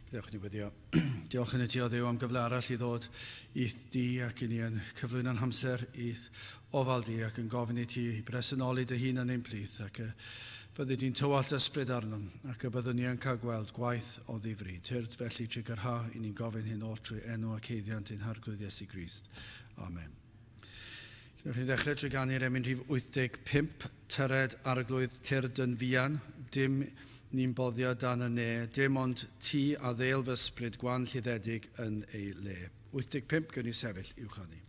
Gadewch ni weddio. Diolch yn y ti o Dduw am gyfle arall i ddod i'th di ac i ni yn cyflwyno'n hamser i'th ofal di ac yn gofyn i ti i bresennoli dy hun yn ein plith ac y byddi di'n tywallt ysbryd arnom ac y byddwn ni yn cael gweld gwaith o ddifri. Tyrd felly trugarha i ni'n gofyn hyn oll trwy enw ac haeddiant ein Harglwydd Iesu Grist. Amen. Gewch ni ddechrau trwy ganu'r emyn rhif 85, Tyred Arglwydd tyrd yn fuan, dim ni'n boddio dan y ne, dim ond ti a ddêl fy ysbryd gwan lluddedig yn ei le. 85, gewn ni sefyll i'w chanu.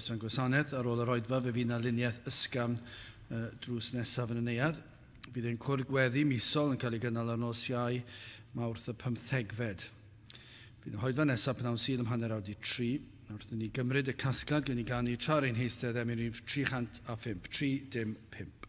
Croeso i'n gwasanaeth. Ar ôl yr oedfa, fe fydd 'na luniaeth ysgafn drws nesaf yn y neuadd. Bydd ein cwrdd gweddi misol yn cael ei gynnal ar nos Iau, Mawrth y pymthegfed. Fydd y hoedfa nesaf pnawn Sul am 2:30. Wrth i ni gymryd y casgliad, gewn ni ganu tra ar ein heistedd emyn rhif 305, 3 dim 5.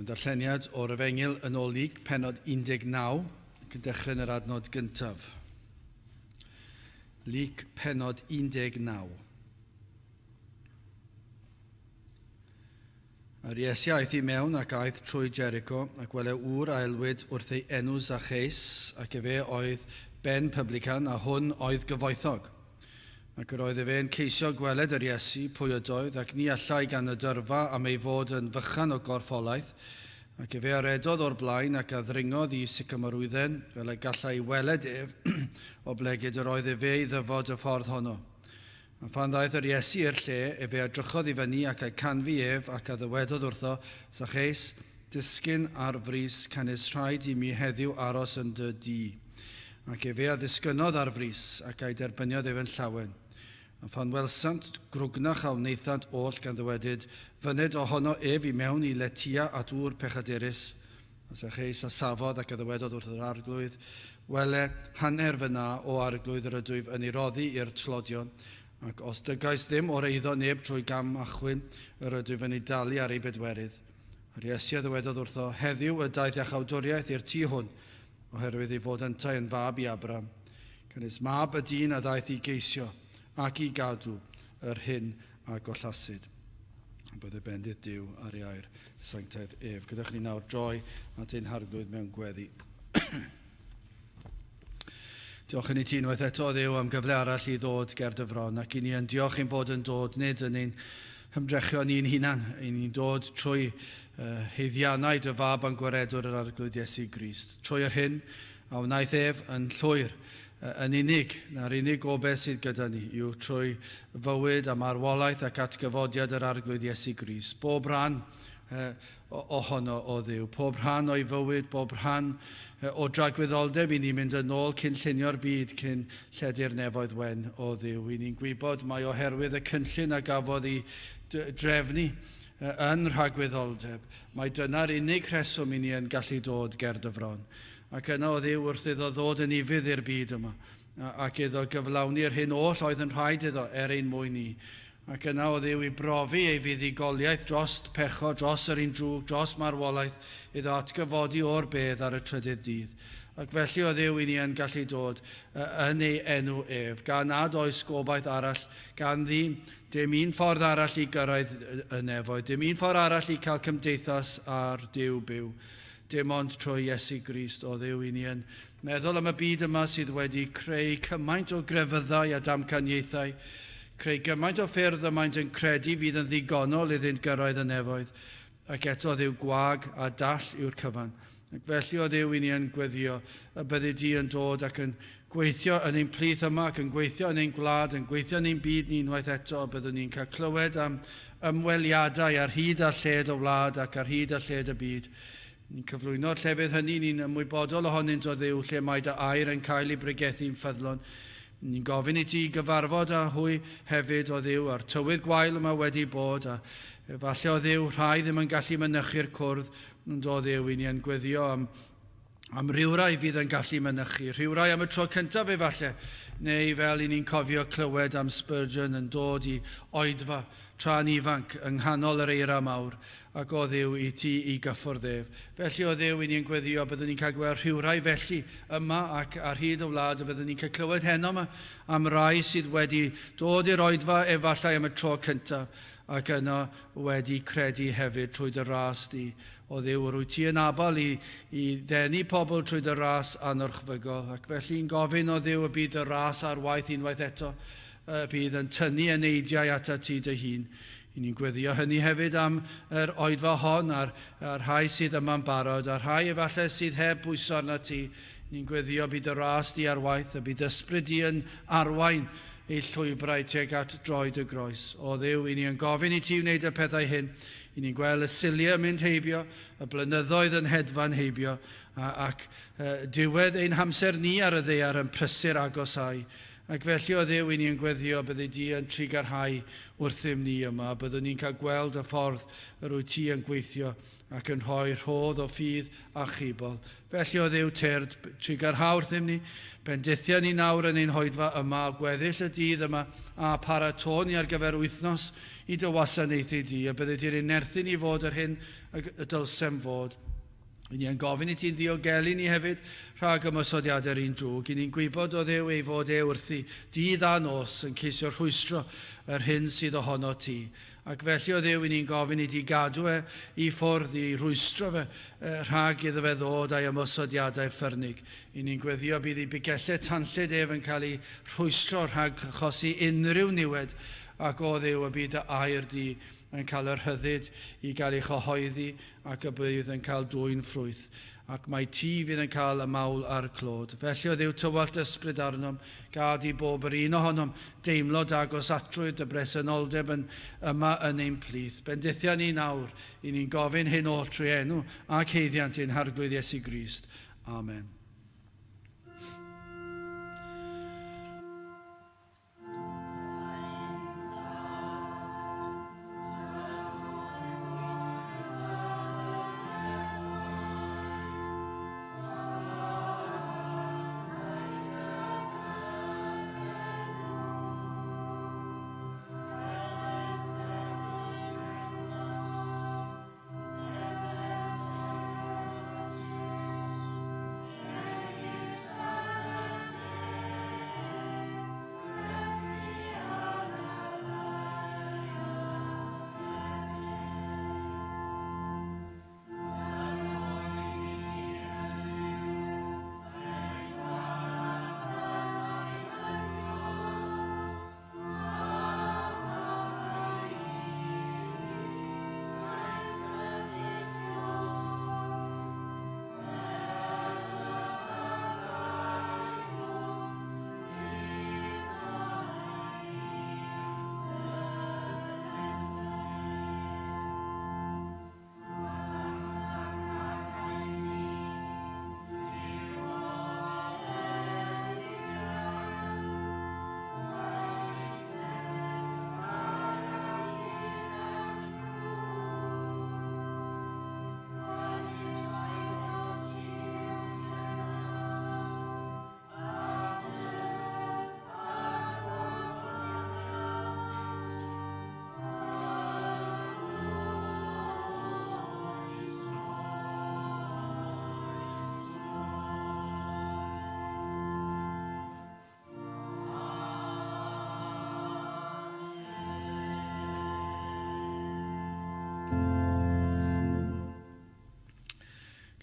Ein darlleniad o'r Efengyl yn ôl Luc, pennod 19, ac yn dechrau yn yr adnod gyntaf. Luc, pennod 19. A'r Iesu aeth i mewn ac aeth trwy Jericho, ac wele ŵr a elwid wrth ei enw Zacheus, ac efe oedd ben publican, a hwn oedd gyfoethog. Ac yr oedd efe yn ceisio gweled yr Iesu, pwy ydoedd, ac ni allai gan y dyrfa am ei fod yn fychan o gorffolaeth. Ac efe a redodd o'r blaen, ac a ddringodd i sycamorwydden, fel y gallai weled ef, oblegid yr oedd efe i ddyfod y ffordd honno. A phan ddaeth yr Iesu i'r lle, efe a drychodd i fyny, ac a'i canfu ef, ac a ddywedodd wrtho, Zacheus, disgyn ar frys, canys rhaid i mi heddiw aros yn dy dŷ. Ac efe a ddisgynnodd ar frys, ac a'i derbyniodd ef yn llawen. A phan welsant grwgnach a wnaethant oll gan ddywedyd, Fyned ohono ef i mewn i letia at ŵr pechadurus. A Zacheus a safodd ac a ddywedodd wrth yr Arglwydd, Wele, hanner fy na, o Arglwydd, yr ydwyf yn ei roddi i'r tlodion, ac os dygais ddim o'r eiddo neb trwy gam achwyn, yr ydwyf yn ei dalu ar ei bedwerydd. A'r Iesu a ddywedodd wrtho, Heddiw y daeth iachawdwriaeth i'r tŷ hwn, oherwydd ei fod yntau yn fab i Abraham, canys mab y dyn a ddaeth i geisio ac i gadw yr hyn a gollasid. Bydde bendith Duw ar ei air sanctaidd ef. Gadewch ni nawr droi at ein harglwydd mewn gweddi. Diolch i ni ti unwaith eto, Dduw, am gyfle arall i ddod ger dy fron, ac i ni yn diolch ein bod yn dod nid yn ein hymdrechion ni'n hunan, ein ni'n dod trwy haeddiannau dy Fab a'n Gwaredwr yr Arglwydd Iesu Grist, trwy yr hyn a wnaeth ef yn llwyr, yn unig, na'r unig gobaith sydd gyda ni, yw trwy fywyd a marwolaeth ac atgyfodiad yr Arglwydd Iesu Grist. Bob rhan ohono o Dduw, pob rhan o'i fywyd, bob rhan o dragwyddoldeb i ni mynd yn ôl cyn llunio'r byd, cyn lledu'r nefoedd wen o Dduw. I ni'n gwybod mai oherwydd y cynllun a gafodd ei drefnu yn rhagwyddoldeb, mai dyna'r unig rheswm i ni yn gallu dod ger dy fron. Ac yna o Dduw wrth iddo ddod yn ufudd i'r byd yma, ac iddo gyflawni'r hyn oll oedd yn rhaid iddo er ein mwyn ni. Ac yna o Dduw i brofi ei fuddugoliaeth dros pechod, dros yr un drwg, dros marwolaeth, iddo atgyfodi o'r bedd ar y trydydd dydd. Ac felly o Dduw i ni yn gallu dod yn ei enw ef, gan nad oes gobaith arall ganddi, Dim un ffordd arall i gyrraedd y nefoedd, dim un ffordd arall i cael cymdeithas â'r Duw byw, dim ond trwy Iesu Grist. O Dduw, i ni yn meddwl am y byd yma sydd wedi creu cymaint o grefyddau a damcaniaethau, creu gymaint o ffyrdd y maent yn credu fydd yn ddigonol iddynt gyrraedd y nefoedd, Ac eto Dduw gwag a dall yw'r cyfan. Ac felly, o Dduw, i ni yn gweddio y byddi di yn dod ac yn gweithio yn ein plith yma, ac yn gweithio yn ein gwlad, yn gweithio yn ein byd ni unwaith eto, y byddwn ni'n cael clywed am ymweliadau ar hyd a lled y wlad ac ar hyd a lled y byd. Ni'n cyflwyno'r llefydd hynny, ni'n ymwybodol ohonynt o Dduw, lle mae dy air yn cael ei bregethu'n ffyddlon. Ni'n gofyn i ti gyfarfod â hwy hefyd, o Dduw, a'r tywydd gwael yma wedi bod, a efallai, o Dduw, rhai ddim yn gallu mynychu'r cwrdd, ond o Dduw, i ni yn gweddio am, am rywrai fydd yn gallu mynychu, rhywrai am y tro cyntaf efallai, neu fel i ni'n cofio clywed am Spurgeon yn dod i oedfa tra'n ifanc yng nghanol yr eira mawr, ac o Dduw, i ti i gyffwrdd ef. Felly, o Dduw, i ni'n gweddio, byddwn ni'n cael gweld rhywrai felly yma ac ar hyd y wlad, y byddwn ni'n cael clywed heno yma am rai sydd wedi dod i'r oedfa efallai am y tro cyntaf, ac yno wedi credu hefyd trwy dy ras di. O Dduw, yr wyt ti yn abal i, i ddenu pobl trwy dy ras anorchfygol, ac felly'n gofyn o Dduw y bydd dy ras ar waith unwaith eto, y bydd yn tynnu eneidiau atat ti dy hun. I ni'n gweddio hynny hefyd am yr oedfa hon a'r, a'r rhai sydd yma'n barod, a'r rhai efallai sydd heb bwyso arnat ti. Ni'n gweddio bydd dy ras di ar waith, y bydd ysbryd di yn arwain ei llwybrau tuag at droed y groes. O Dduw, i ni yn gofyn i ti wneud y pethau hyn. I ni'n gweld y Suliau yn mynd heibio, y blynyddoedd yn hedfan heibio, a, ac uh, diwedd ein hamser ni ar y ddaear yn prysur agosáu. Ac felly o Dduw, i ni yn gweddio byddi di yn trugarhau wrthym ni yma, byddwn ni'n cael gweld y ffordd yr wyt ti yn gweithio ac yn rhoi rhodd o ffydd achubol. Felly o Dduw, tyrd, trugarha wrthym ni, bendithia ni nawr yn ein hoedfa yma, gweddill y dydd yma, a paratô ni ar gyfer wythnos i dy wasanaethu di, a byddi di'n ein nerthu ni fod yr hyn y dylsem fod. I ni yn gofyn i ti'n ddiogelu ni hefyd rhag ymosodiadau'r un drwg. I ni'n gwybod o Dduw ei fod e wrthi dydd a nos yn ceisio rhwystro yr hyn sydd ohono ti. Ac felly o Dduw, i ni'n gofyn i ti gadw e i ffwrdd, i rwystro fe rhag iddo fe ddod a'i ymosodiadau ffyrnig. I ni'n gweddio bydd ei bugellau tanllyd ef yn cael ei rhwystro rhag achosi unrhyw niwed, ac o Dduw, y bydd dy air di yn cael y rhyddid i gael ei chyhoeddi ac y bydd yn cael dwyn ffrwyth, ac mai ti fydd yn cael y mawl a'r clod. Felly, o Dduw, tywallt ysbryd arnom, gad i bob yr un ohonom deimlo dy agosatrwydd, dy bresenoldeb yn yma yn ein plith. Bendithia ni nawr, i ni'n gofyn hyn oll trwy enw ac haeddiant ein Harglwydd Iesu Grist. Amen.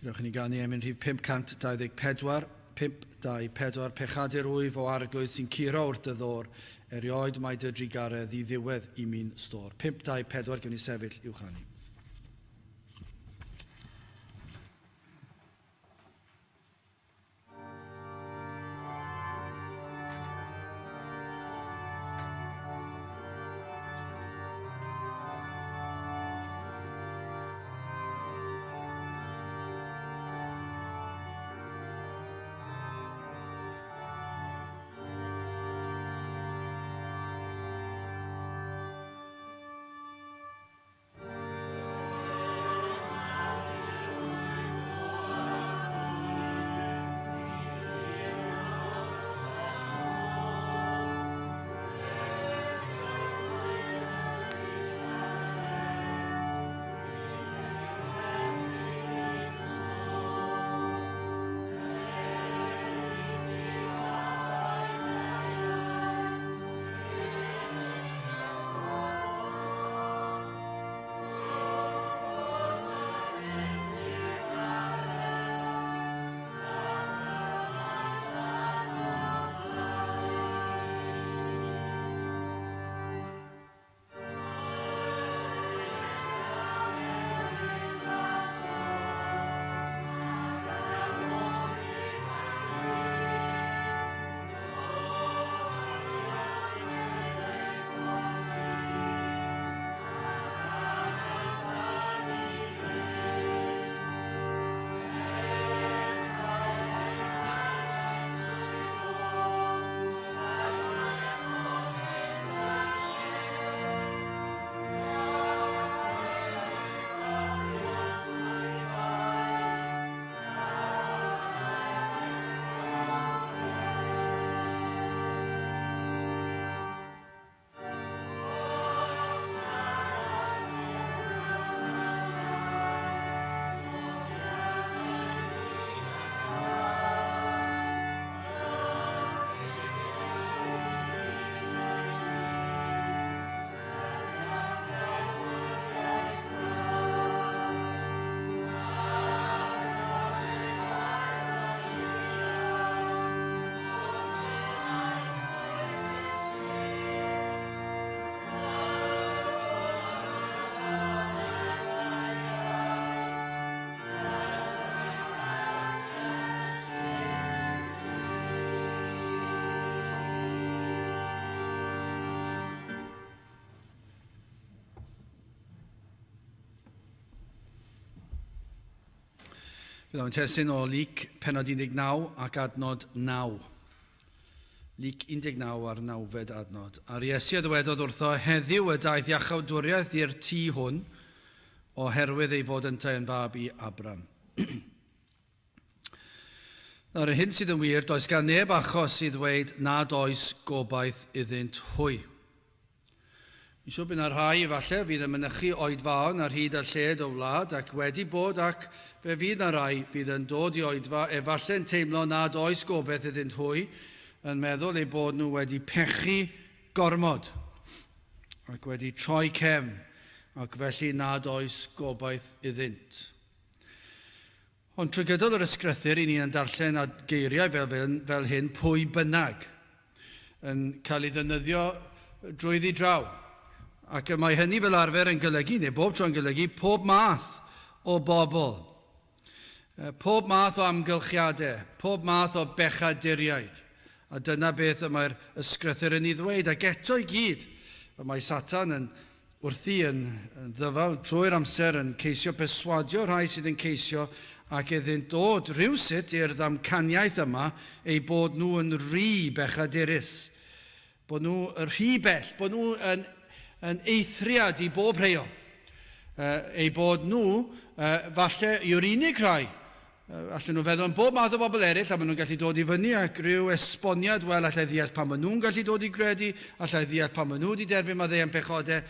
Gadewch i ni ganu emyn rhif 524, 524, Pechadur wyf o Arglwydd sy'n curo wrth dy ddôr, erioed mae dy drugaredd i ddiwedd i mi'n stôr. 524, gewn ni sefyll i'w chanu. Byddaf yn testun o Luc penod 19 ac adnod 9. Luc 19 a'r nawfed adnod. A'r Iesu a ddywedodd wrtho, Heddiw y daeth iachawdwriaeth i'r tŷ hwn, oherwydd ei fod yntau yn fab i Abram. Nawr, yr hyn sydd yn wir, does gan neb achos i ddweud nad oes gobaith iddynt hwy. Fi'n siŵr bydd 'na rhai, efallai, fydd yn mynychu oedfaon ar hyd a lled y wlad ac wedi bod ac fe fydd 'na rai fydd yn dod i oedfa efallai'n teimlo nad oes gobaith iddynt hwy, yn meddwl eu bod nhw wedi pechu gormod ac wedi troi cefn ac felly nad oes gobaith iddynt. Ond trwy gydol yr ysgrythur, i ni yn darllen a geiriau fel, fel, fel hyn, pwy bynnag, yn cael ei ddefnyddio drwyddi draw. Ac y mae hynny fel arfer yn golygu, neu bob tro'n golygu, pob math o bobl. Pob math o amgylchiadau, pob math o bechaduriaid. A dyna beth y mae'r ysgrythur yn ei ddweud. Ac eto i gyd, y mae Satan yn wrthi yn ddyfal drwy'r amser yn ceisio perswadio rhai sydd yn ceisio ac iddynt ddod rhywsut i'r ddamcaniaeth yma eu bod nhw yn rhy bechadurus, bod nhw rhy bell, bod nhw yn, yn eithriad i bob rheol, eu bod nhw falle yw'r unig rhai Allen nhw feddwl am bob math o bobl eraill a maen nhw'n gallu dod i fyny ac rhyw esboniad, wel, allai ddeall pam maen nhw'n gallu dod i gredu, allai ddeall pam maen nhw wedi derbyn maddeuant pechodau,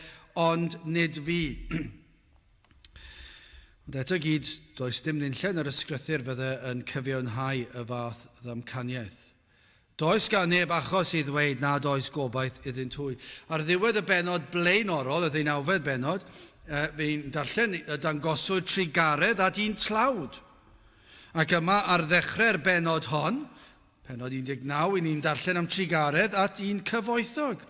ond nid fi. Ond eto gyd, does dim nunlle yn yr ysgrythur fydde yn cyfiawnhau y fath ddamcaniaeth. Does gan neb achos i ddweud nad oes gobaith iddynt hwy. Ar ddiwedd y bennod blaenorol, y ddeunawfed bennod, fi'n darllen y dangoswyd trugaredd at un tlawd. Ac yma ar ddechrau'r bennod hon, pennod 19, i ni'n darllen am trugaredd at un cyfoethog.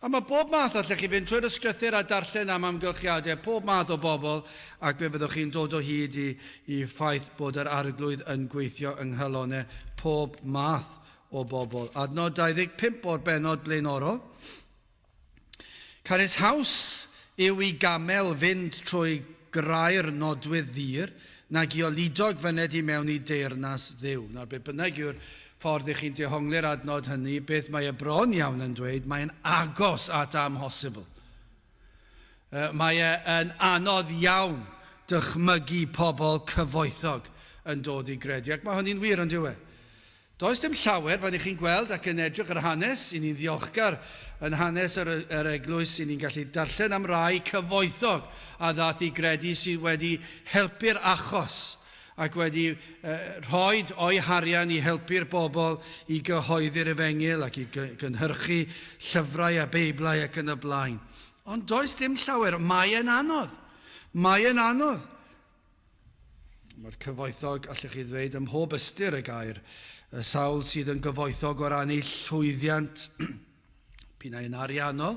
A mae bob math, allech chi fynd trwy'r ysgrythur a darllen am amgylchiadau pob math o bobl, ac fe fyddwch chi'n dod o hyd i, i ffaith bod yr Arglwydd yn gweithio yng nghalonau pob math o bobl. Adnod 25 o'r bennod blaenorol. Canys haws yw i gamel fynd trwy grair nodwydd ddur, nag i oludog fyned i mewn i deyrnas Dduw. Nawr, be bynnag yw'r ffordd i chi'n dehongli'r adnod hynny, beth mae e bron iawn yn dweud, mae'n agos at amhosibl. Mae e yn anodd iawn dychmygu pobl cyfoethog yn dod i gredu, ac mae hynny'n wir, ond yw e? Does dim llawer pan 'ych chi'n gweld ac yn edrych ar hanes, 'y ni'n ddiolchgar yn hanes yr, yr eglwys, 'y ni'n gallu darllen am rai cyfoethog a ddaeth i gredu sydd wedi helpu'r achos ac wedi rhoi o'i harian i helpu'r bobl i gyhoeddi'r efengyl ac i gynhyrchu llyfrau a beiblau ac yn y blaen. Ond does dim llawer, mae e'n anodd. Mae e'n anodd. Mae'r cyfoethog, allwch chi ddweud, ym mhob ystyr y gair, y sawl sydd yn gyfoethog o ran ei llwyddiant, p'un ai yn ariannol,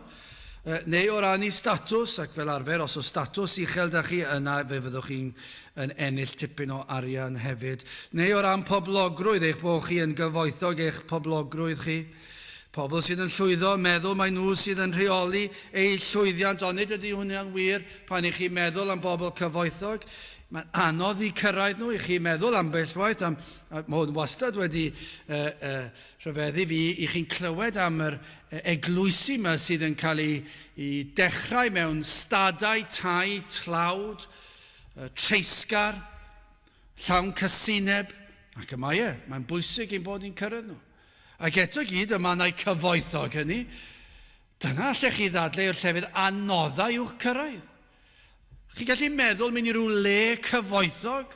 neu o ran ei statws, ac fel arfer, os oes statws uchel da chi, yna fe fyddwch chi'n yn ennill tipyn o arian hefyd. Neu o ran poblogrwydd, eich bod chi yn gyfoethog eich poblogrwydd chi. Pobl sydd yn llwyddo, meddwl mai nhw sydd yn rheoli eu llwyddiant, ond nid ydy hwnna'n wir pan i chi meddwl am bobl cyfoethog. Mae'n anodd i cyrraedd nhw, i chi meddwl ambell waith, am, mae hwn wastad wedi uh, uh, rhyfeddu fi, i chi'n clywed am yr eglwysi yma sydd yn cael ei, ei dechrau mewn stadau tai tlawd, uh, treisgar, llawn casineb, ac y mae e, mae'n bwysig ein bod ni'n cyrraedd nhw. Ac eto gyd, y mannau cyfoethog hynny, dyna allech chi ddadlau yw'r llefydd anoddau i'w cyrraedd. Chi'n gallu meddwl mynd i ryw le cyfoethog,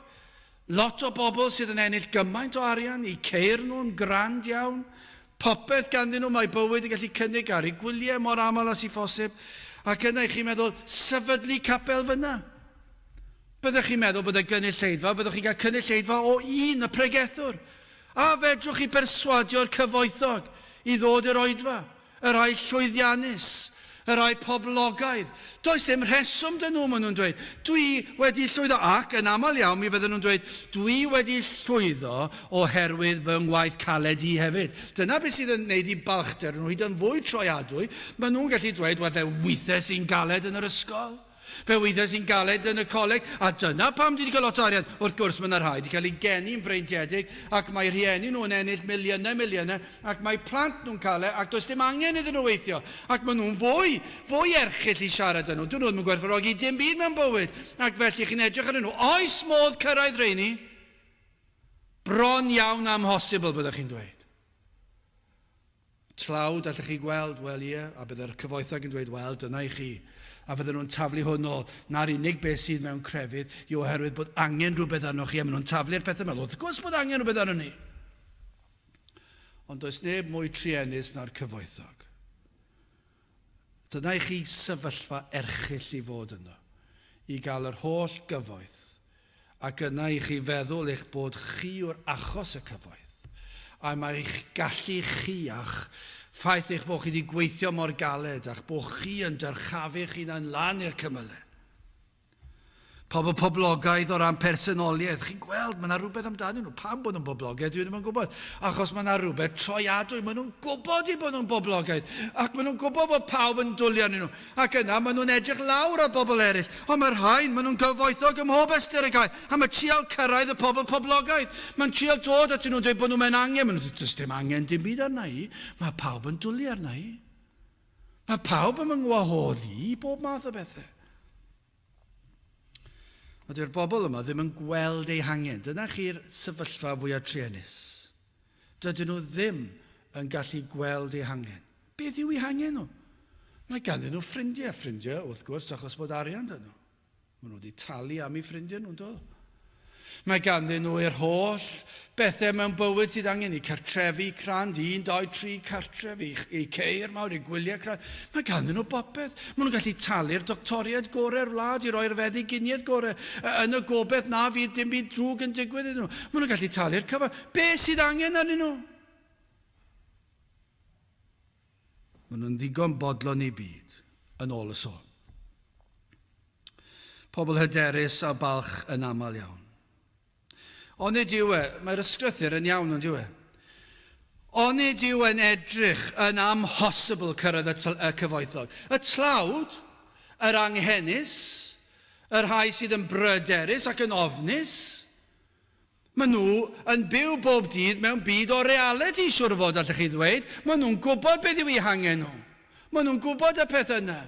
lot o bobl sydd yn ennill gymaint o arian, eu ceir nhw'n grand iawn, popeth ganddyn nhw mae bywyd yn gallu cynnig ar eu gwyliau mor aml â sy'n phosib, ac yna i chi'n meddwl sefydlu capel fyna. Byddech chi'n meddwl bod y gynulleidfa, byddwch chi'n cael cynulleidfa o un, y pregethwr. A fedrwch chi berswadio'r cyfoethog i ddod i'r oedfa, y rhai llwyddiannus, y rhai poblogaidd? Does dim rheswm 'da nhw, maen nhw'n dweud. Dwi wedi llwyddo, ac yn aml iawn mi fydden nhw'n dweud, dwi wedi llwyddo oherwydd fy ngwaith caled i hefyd. Dyna beth sydd yn gwneud i balchder nhw hyd yn fwy troiadwy. Maen nhw'n gallu dweud, wel fe weithiais i'n galed yn yr ysgol. Fe weithiais i'n galed yn y coleg, a dyna pam dwi wedi cael lot o arian. Wrth gwrs, mae yna rhai wedi cael eu geni'n freintiedig, ac mae rhieni nhw'n ennill miliynau, miliynau, ac mae plant nhw'n cael e, ac does dim angen iddyn nhw weithio. Ac maen nhw'n fwy, fwy erchyll i siarad â nhw. Dyn nhw ddim yn gwerthfawrogi dim byd mewn bywyd. Ac felly chi'n edrych arnyn nhw. Oes modd cyrraedd rheini? Bron iawn amhosibl, byddwch chi'n dweud. Tlawd, allech chi gweld, wel ie, a bydde'r cyfoethog yn dweud, wel, dyna i chi. A fydden nhw'n taflu hwn nôl. Na'r unig beth sydd mewn crefydd yw oherwydd bod angen rhywbeth arnoch chi, a maen nhw'n taflu'r pethau yma. Wrth gwrs bod angen rhywbeth arnon ni. Ond does neb mwy truenus na'r cyfoethog. Dyna i chi sefyllfa erchyll i fod yno, i gael yr holl gyfoeth, ac yna i chi feddwl eich bod chi yw'r achos y cyfoeth, a mae eich gallu chi a'ch ffaith eich bod chi wedi gweithio mor galed a'ch bod chi yn dyrchafu'ch hunain lan i'r cymylau. Pobl poblogaidd o ran personoliaeth. Chi'n gweld, mae yna rhywbeth amdanyn nhw. Pam bod nhw'n boblogaidd, dwi ddim yn gwybod. Achos mae yna rhywbeth troiadwy. Maen nhw'n gwybod eu bod nhw'n boblogaidd. Ac maen nhw'n gwybod bod pawb yn dwlu arnyn nhw. Ac yna maen nhw'n edrych lawr ar bobl eraill. Ond mae'r rhain, maen nhw'n gyfoethog ym mhob ystyr y gair. A mae trial cyrraedd y pobl poblogaidd. Mae'n trial dod atyn nhw'n dweud bod nhw mewn angen. Maen nhw'n dweud, does dim angen dim byd arna i. Mae pawb yn dwlu arna i. Mae pawb yn fy ngwahodd i i bob math o bethau. A dyw'r bobl yma ddim yn gweld eu hangen. Dyna chi'r sefyllfa fwyaf truenus. Dydyn nhw ddim yn gallu gweld eu hangen. Beth yw eu hangen nhw? Mae ganddyn nhw ffrindiau, ffrindiau wrth gwrs achos bod arian dyn nhw. Maen nhw wedi talu am eu ffrindiau nhw'n do? Mae ganddyn nhw yr holl bethau mewn bywyd sydd angen i cartrefi crand, 1, 2, 3 cartref, i, i ceir mawr, i gwyliau crand. Mae ganddyn nhw bopeth. Maen nhw'n gallu talu'r doctoriaid gorau'r wlad i roi'r feddyginiaeth gorau yn y gobeith na fydd dim byd drwg yn digwydd iddyn nhw. Maen nhw'n gallu talu'r cyfan. Be sydd angen arnyn nhw? Maen nhw'n ddigon bodlon i byd, yn ôl y sôn. Pobl hyderus a balch yn aml iawn. Onid yw e, mae'r ysgrythur yn iawn ond yw e? Onid yw e'n edrych yn amhosibl cyrraedd y, y cyfoethog? Y tlawd, yr anghenus, y rhai sydd yn bryderus ac yn ofnus, Maen nhw yn byw bob dydd mewn byd o realiti, siŵr o fod, allech chi ddweud. Maen nhw'n gwybod beth yw eu hangen nhw. Maen nhw'n gwybod y peth yna.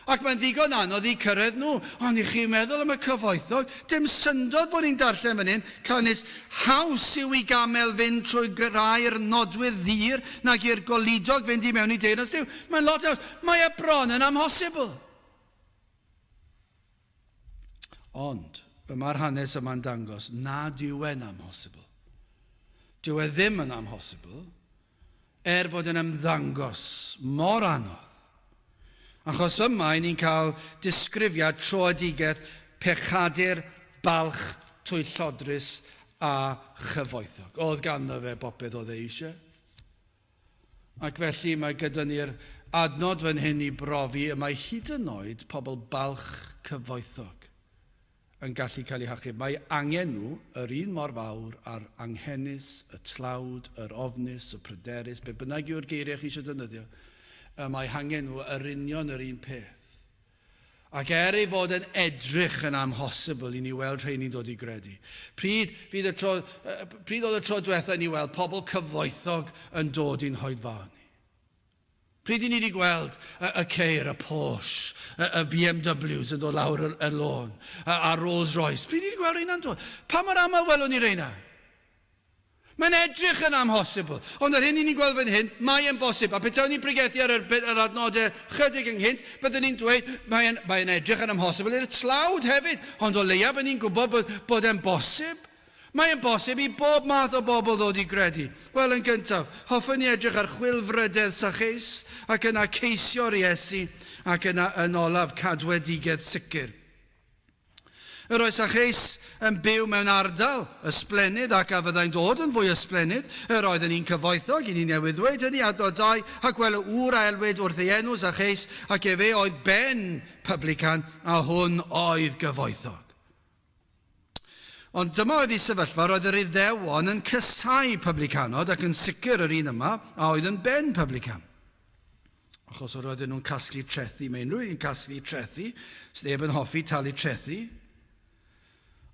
Ac mae'n ddigon anodd i cyrraedd nhw. Ond i chi meddwl am y cyfoethog, dim syndod bod ni'n darllen fan hyn, canys haws yw i gamel fynd trwy grair nodwydd ddur nag i'r goludog fynd i mewn i deyrnas Duw. Mae'n lot haws. Mae e bron yn amhosibl. Ond, y mae'r hanes yma'n dangos nad yw e'n amhosibl. Dyw e ddim yn amhosibl, er bod e'n ymddangos mor anodd. Achos yma, i ni'n cael disgrifiad troedigaeth pechadur, balch, twyllodrus a chyfoethog. Oedd ganddo fe bopeth oedd e eisiau. Ac felly mae gyda ni'r adnod fan hyn i brofi y mae hyd yn oed pobl balch cyfoethog yn gallu cael eu hachub. Mae angen nhw yr un mor fawr â'r anghenus, y tlawd, yr ofnus, y pryderus, be bynnag yw'r geiriau chi eisiau defnyddio, y mae hangen nhw yr union yr un peth. Ac er ei fod yn edrych yn amhosibl i ni weld rheini'n dod i gredu, pryd fydd y tro, pryd oedd y tro diwetha i ni weld pobl cyfoethog yn dod i'n hoedfaon ni? Pryd i ni wedi gweld y, y ceir, y Porsche, y, y BMWs yn dod lawr y, y lôn, a, a Rolls Royce? Pryd i ni wedi gweld rheina'n dod? Pa mor aml welwn ni rheina? Mae'n edrych yn amhosibl, ond yr hyn i ni'n gweld fan hyn, mae e'n bosib. A petawn ni'n pregethu ar yr, yr adnodau chydig ynghynt, byddwn ni'n dweud, mae'n mae edrych yn amhosibl i'r tlawd hefyd, ond o leia byddwn ni'n gwybod bod, bod e'n bosib. Mae e'n bosib i bob math o bobl ddod i gredu. Wel, yn gyntaf, hoffwn ni edrych ar chwilfrydedd Sacheus, ac yna ceisio'r Iesu, ac yna yn olaf cadwedigaeth sicr. Yr oes Acheus yn byw mewn ardal ysblennydd ac a fyddai'n dod yn fwy ysblennydd. Yr oedd yn un cyfoethog, i ni newydd ddweud hynny, adnod 2, ac wel y ŵr a elwid wrth ei enw Zacheus, ac efe oedd ben publican, a hwn oedd gyfoethog. Ond dyma oedd ei sefyllfa, roedd yr Iddewon yn cysau publicanod, ac yn sicr yr un yma a oedd yn ben publican. Achos yr oedden nhw'n casglu trethi, mae unrhyw un casglu trethi, sneb yn hoffi talu trethi.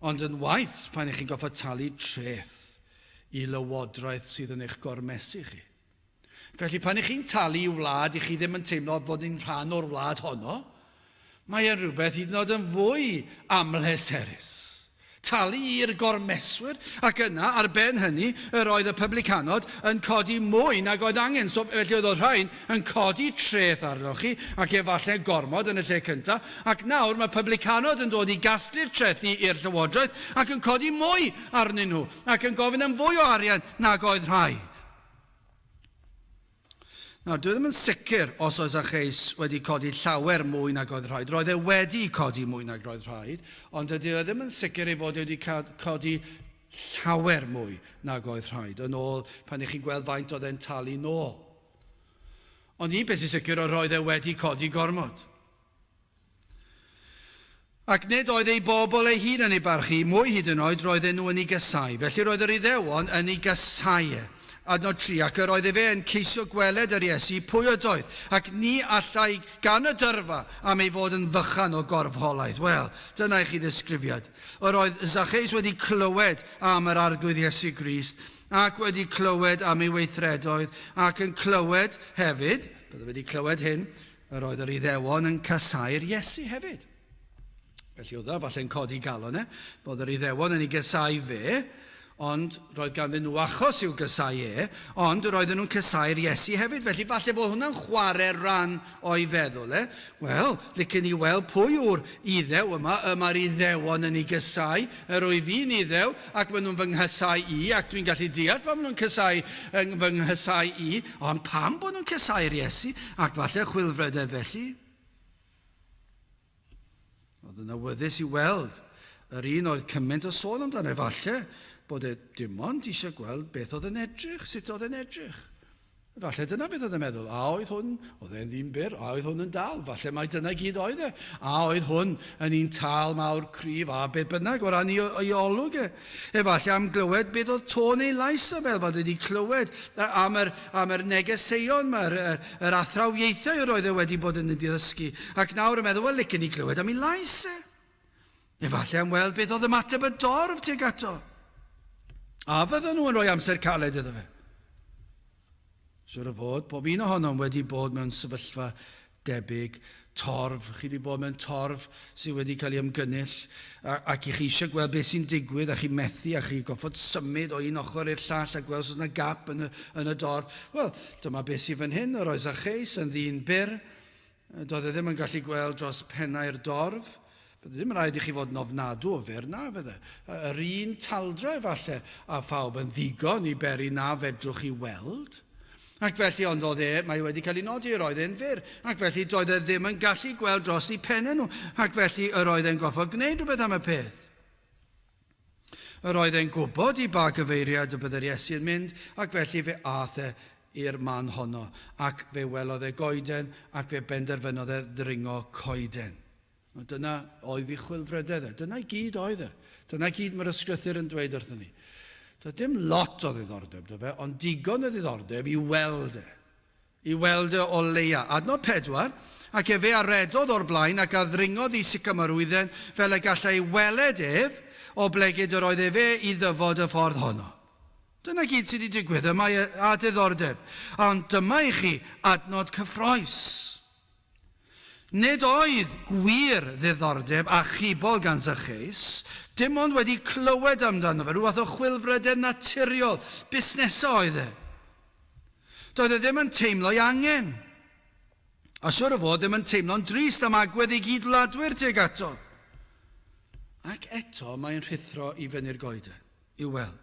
Ond yn waith pan ych chi'n gorfod talu treth i lywodraeth sydd yn eich gormesu chi. Felly pan ych chi'n talu i wlad i chi ddim yn teimlo bod ni'n rhan o'r wlad honno, mae e'n rhywbeth hyd yn oed yn fwy amhleserus. Talu i'r gormeswyr, ac yna, ar ben hynny, yr oedd y publicanod yn codi mwy nag oedd angen. So, felly oedd y rhain yn codi treth arnoch chi, ac efallai gormod yn y lle cyntaf, ac nawr mae publicanod yn dod i gasglu'r trethi i'r llywodraeth ac yn codi mwy arnyn nhw, ac yn gofyn am fwy o arian nag oedd rhaid. Nawr, dwi ddim yn sicr os oedd Zacchaeus wedi codi llawer mwy nag oedd rhaid. Roedd e wedi codi mwy nag roedd rhaid, ond dydy e ddim yn sicr ei fod e wedi codi llawer mwy nag oedd rhaid, yn ôl pan ych chi'n gweld faint oedd e'n talu nôl. Ond un peth sy'n sicr oedd roedd e wedi codi gormod. Ac nid oedd ei bobl ei hun yn ei barchu, mwy hyd yn oed, roedden nhw yn ei gasáu. Felly roedd yr Iddewon yn ei gasáu e. Adnod 3, Ac yr oedd efe yn ceisio gweled yr Iesu, pwy ydoedd, ac ni allai gan y dyrfa am ei fod yn fychan o gorfholaeth. Wel, dyna i chi ddisgrifiad. Yr oedd Zacheus wedi clywed am yr Arglwydd Iesu Grist, ac wedi clywed am ei weithredoedd, ac yn clywed hefyd, bydde wedi clywed hyn, Yr oedd yr Iddewon yn casáu'r Iesu hefyd. Felly oedd o falle'n codi galon e, bod yr Iddewon yn ei gasáu fe, ond roedd ganddyn nhw achos i'w gasáu e, ond roedden nhw'n casáu'r Iesu hefyd, felly falle bod hwnna'n chwarae rhan o'i feddwl e. Wel, licen i weld pwy yw'r Iddew yma, y mae'r Iddewon yn ei gasáu, yr wyf fi'n Iddew, ac maen nhw'n fy nghasáu i, ac dwi'n gallu deall pam maen nhw'n casáu fy nghasáu i, Ond pam bod nhw'n casáu'r Iesu, ac falle chwilfrydedd felly? Oedd yn awyddus i weld yr un oedd cymaint o sôn amdano. Efallai bod e dim ond eisiau gweld beth oedd yn edrych, sut oedd e'n edrych. Falle dyna beth oedd e'n meddwl. A oedd hwn, oedd e'n ddyn byr, a oedd hwn yn dal? Falle mai dyna gyd oedd e. A oedd hwn yn un tal mawr cryf, a beth bynnag o ran ei, ei olwg e. Efallai am glywed beth oedd tôn ei lais o fel fod wedi clywed am yr, am yr negeseuon yma, yr, yr, yr athrawiaethau yr oedd e wedi bod yn ei ddysgu. Ac nawr yn meddwl, wel, licen i glywed am ei lais e. Efallai am weld beth oedd ymateb y dorf tuag ato. A fydden nhw yn rhoi amser caled iddo fe? Siwr o fod, pob un ohonom wedi bod mewn sefyllfa debyg, torf, chi wedi bod mewn torf sydd wedi cael ei ymgynnull, ac i chi eisiau gweld beth sy'n digwydd, a chi methu, a chi goffod symud o un ochr i'r llall a gweld os oes yna gap yn y, yn y dorf. Wel, dyma beth sydd fan hyn, yr oes a cheis yn ddyn byr, Doedd e ddim yn gallu gweld dros pennau'r dorf. Bydde ddim rhaid i chi fod yn ofnadw o fyr, na fydde. Yr un taldra efallai a phawb yn ddigon i beri na fedrwch chi weld. Ac felly, ond oedd e, mae wedi cael ei nodi, yr oedd e'n fyr. Ac felly, doedd e ddim yn gallu gweld dros eu pennau nhw. Ac felly, yr oedd e'n gorfod gwneud rhywbeth am y peth. Yr oedd e'n gwybod i ba gyfeiriad y byddai'r Iesu yn mynd, ac felly fe aeth e i'r man honno, ac fe welodd e goeden, ac fe benderfynodd e ddringo coeden. Dyna oedd ei chwilfrydedd e. Dyna i gyd oedd e. Dyna i gyd mae'r ysgrythur yn dweud wrthyn ni. Doedd dim lot o ddiddordeb 'da fe, ond digon o ddiddordeb i weld e. I weld e o leia. Adnod 4, Ac efe a redodd o'r blaen ac a ddringodd i sycamorwydden fel y gallai weled ef, oblegid yr oedd efe i ddyfod y ffordd honno. Dyna gyd sydd wedi digwydd, y mae â diddordeb. Ond dyma i chi adnod cyffroes. Nid oedd gwir ddiddordeb achubol gan Zacchaeus, dim ond wedi clywed amdano fe, rhyw fath o chwilfrydedd naturiol, busnesa oedd e. Doedd e ddim yn teimlo'i angen. A siwr o fod ddim yn teimlo'n drist am agwedd ei gyd-wladwyr tuag ato. Ac eto mae'n rhuthro i fyny'r goeden, i'w weld.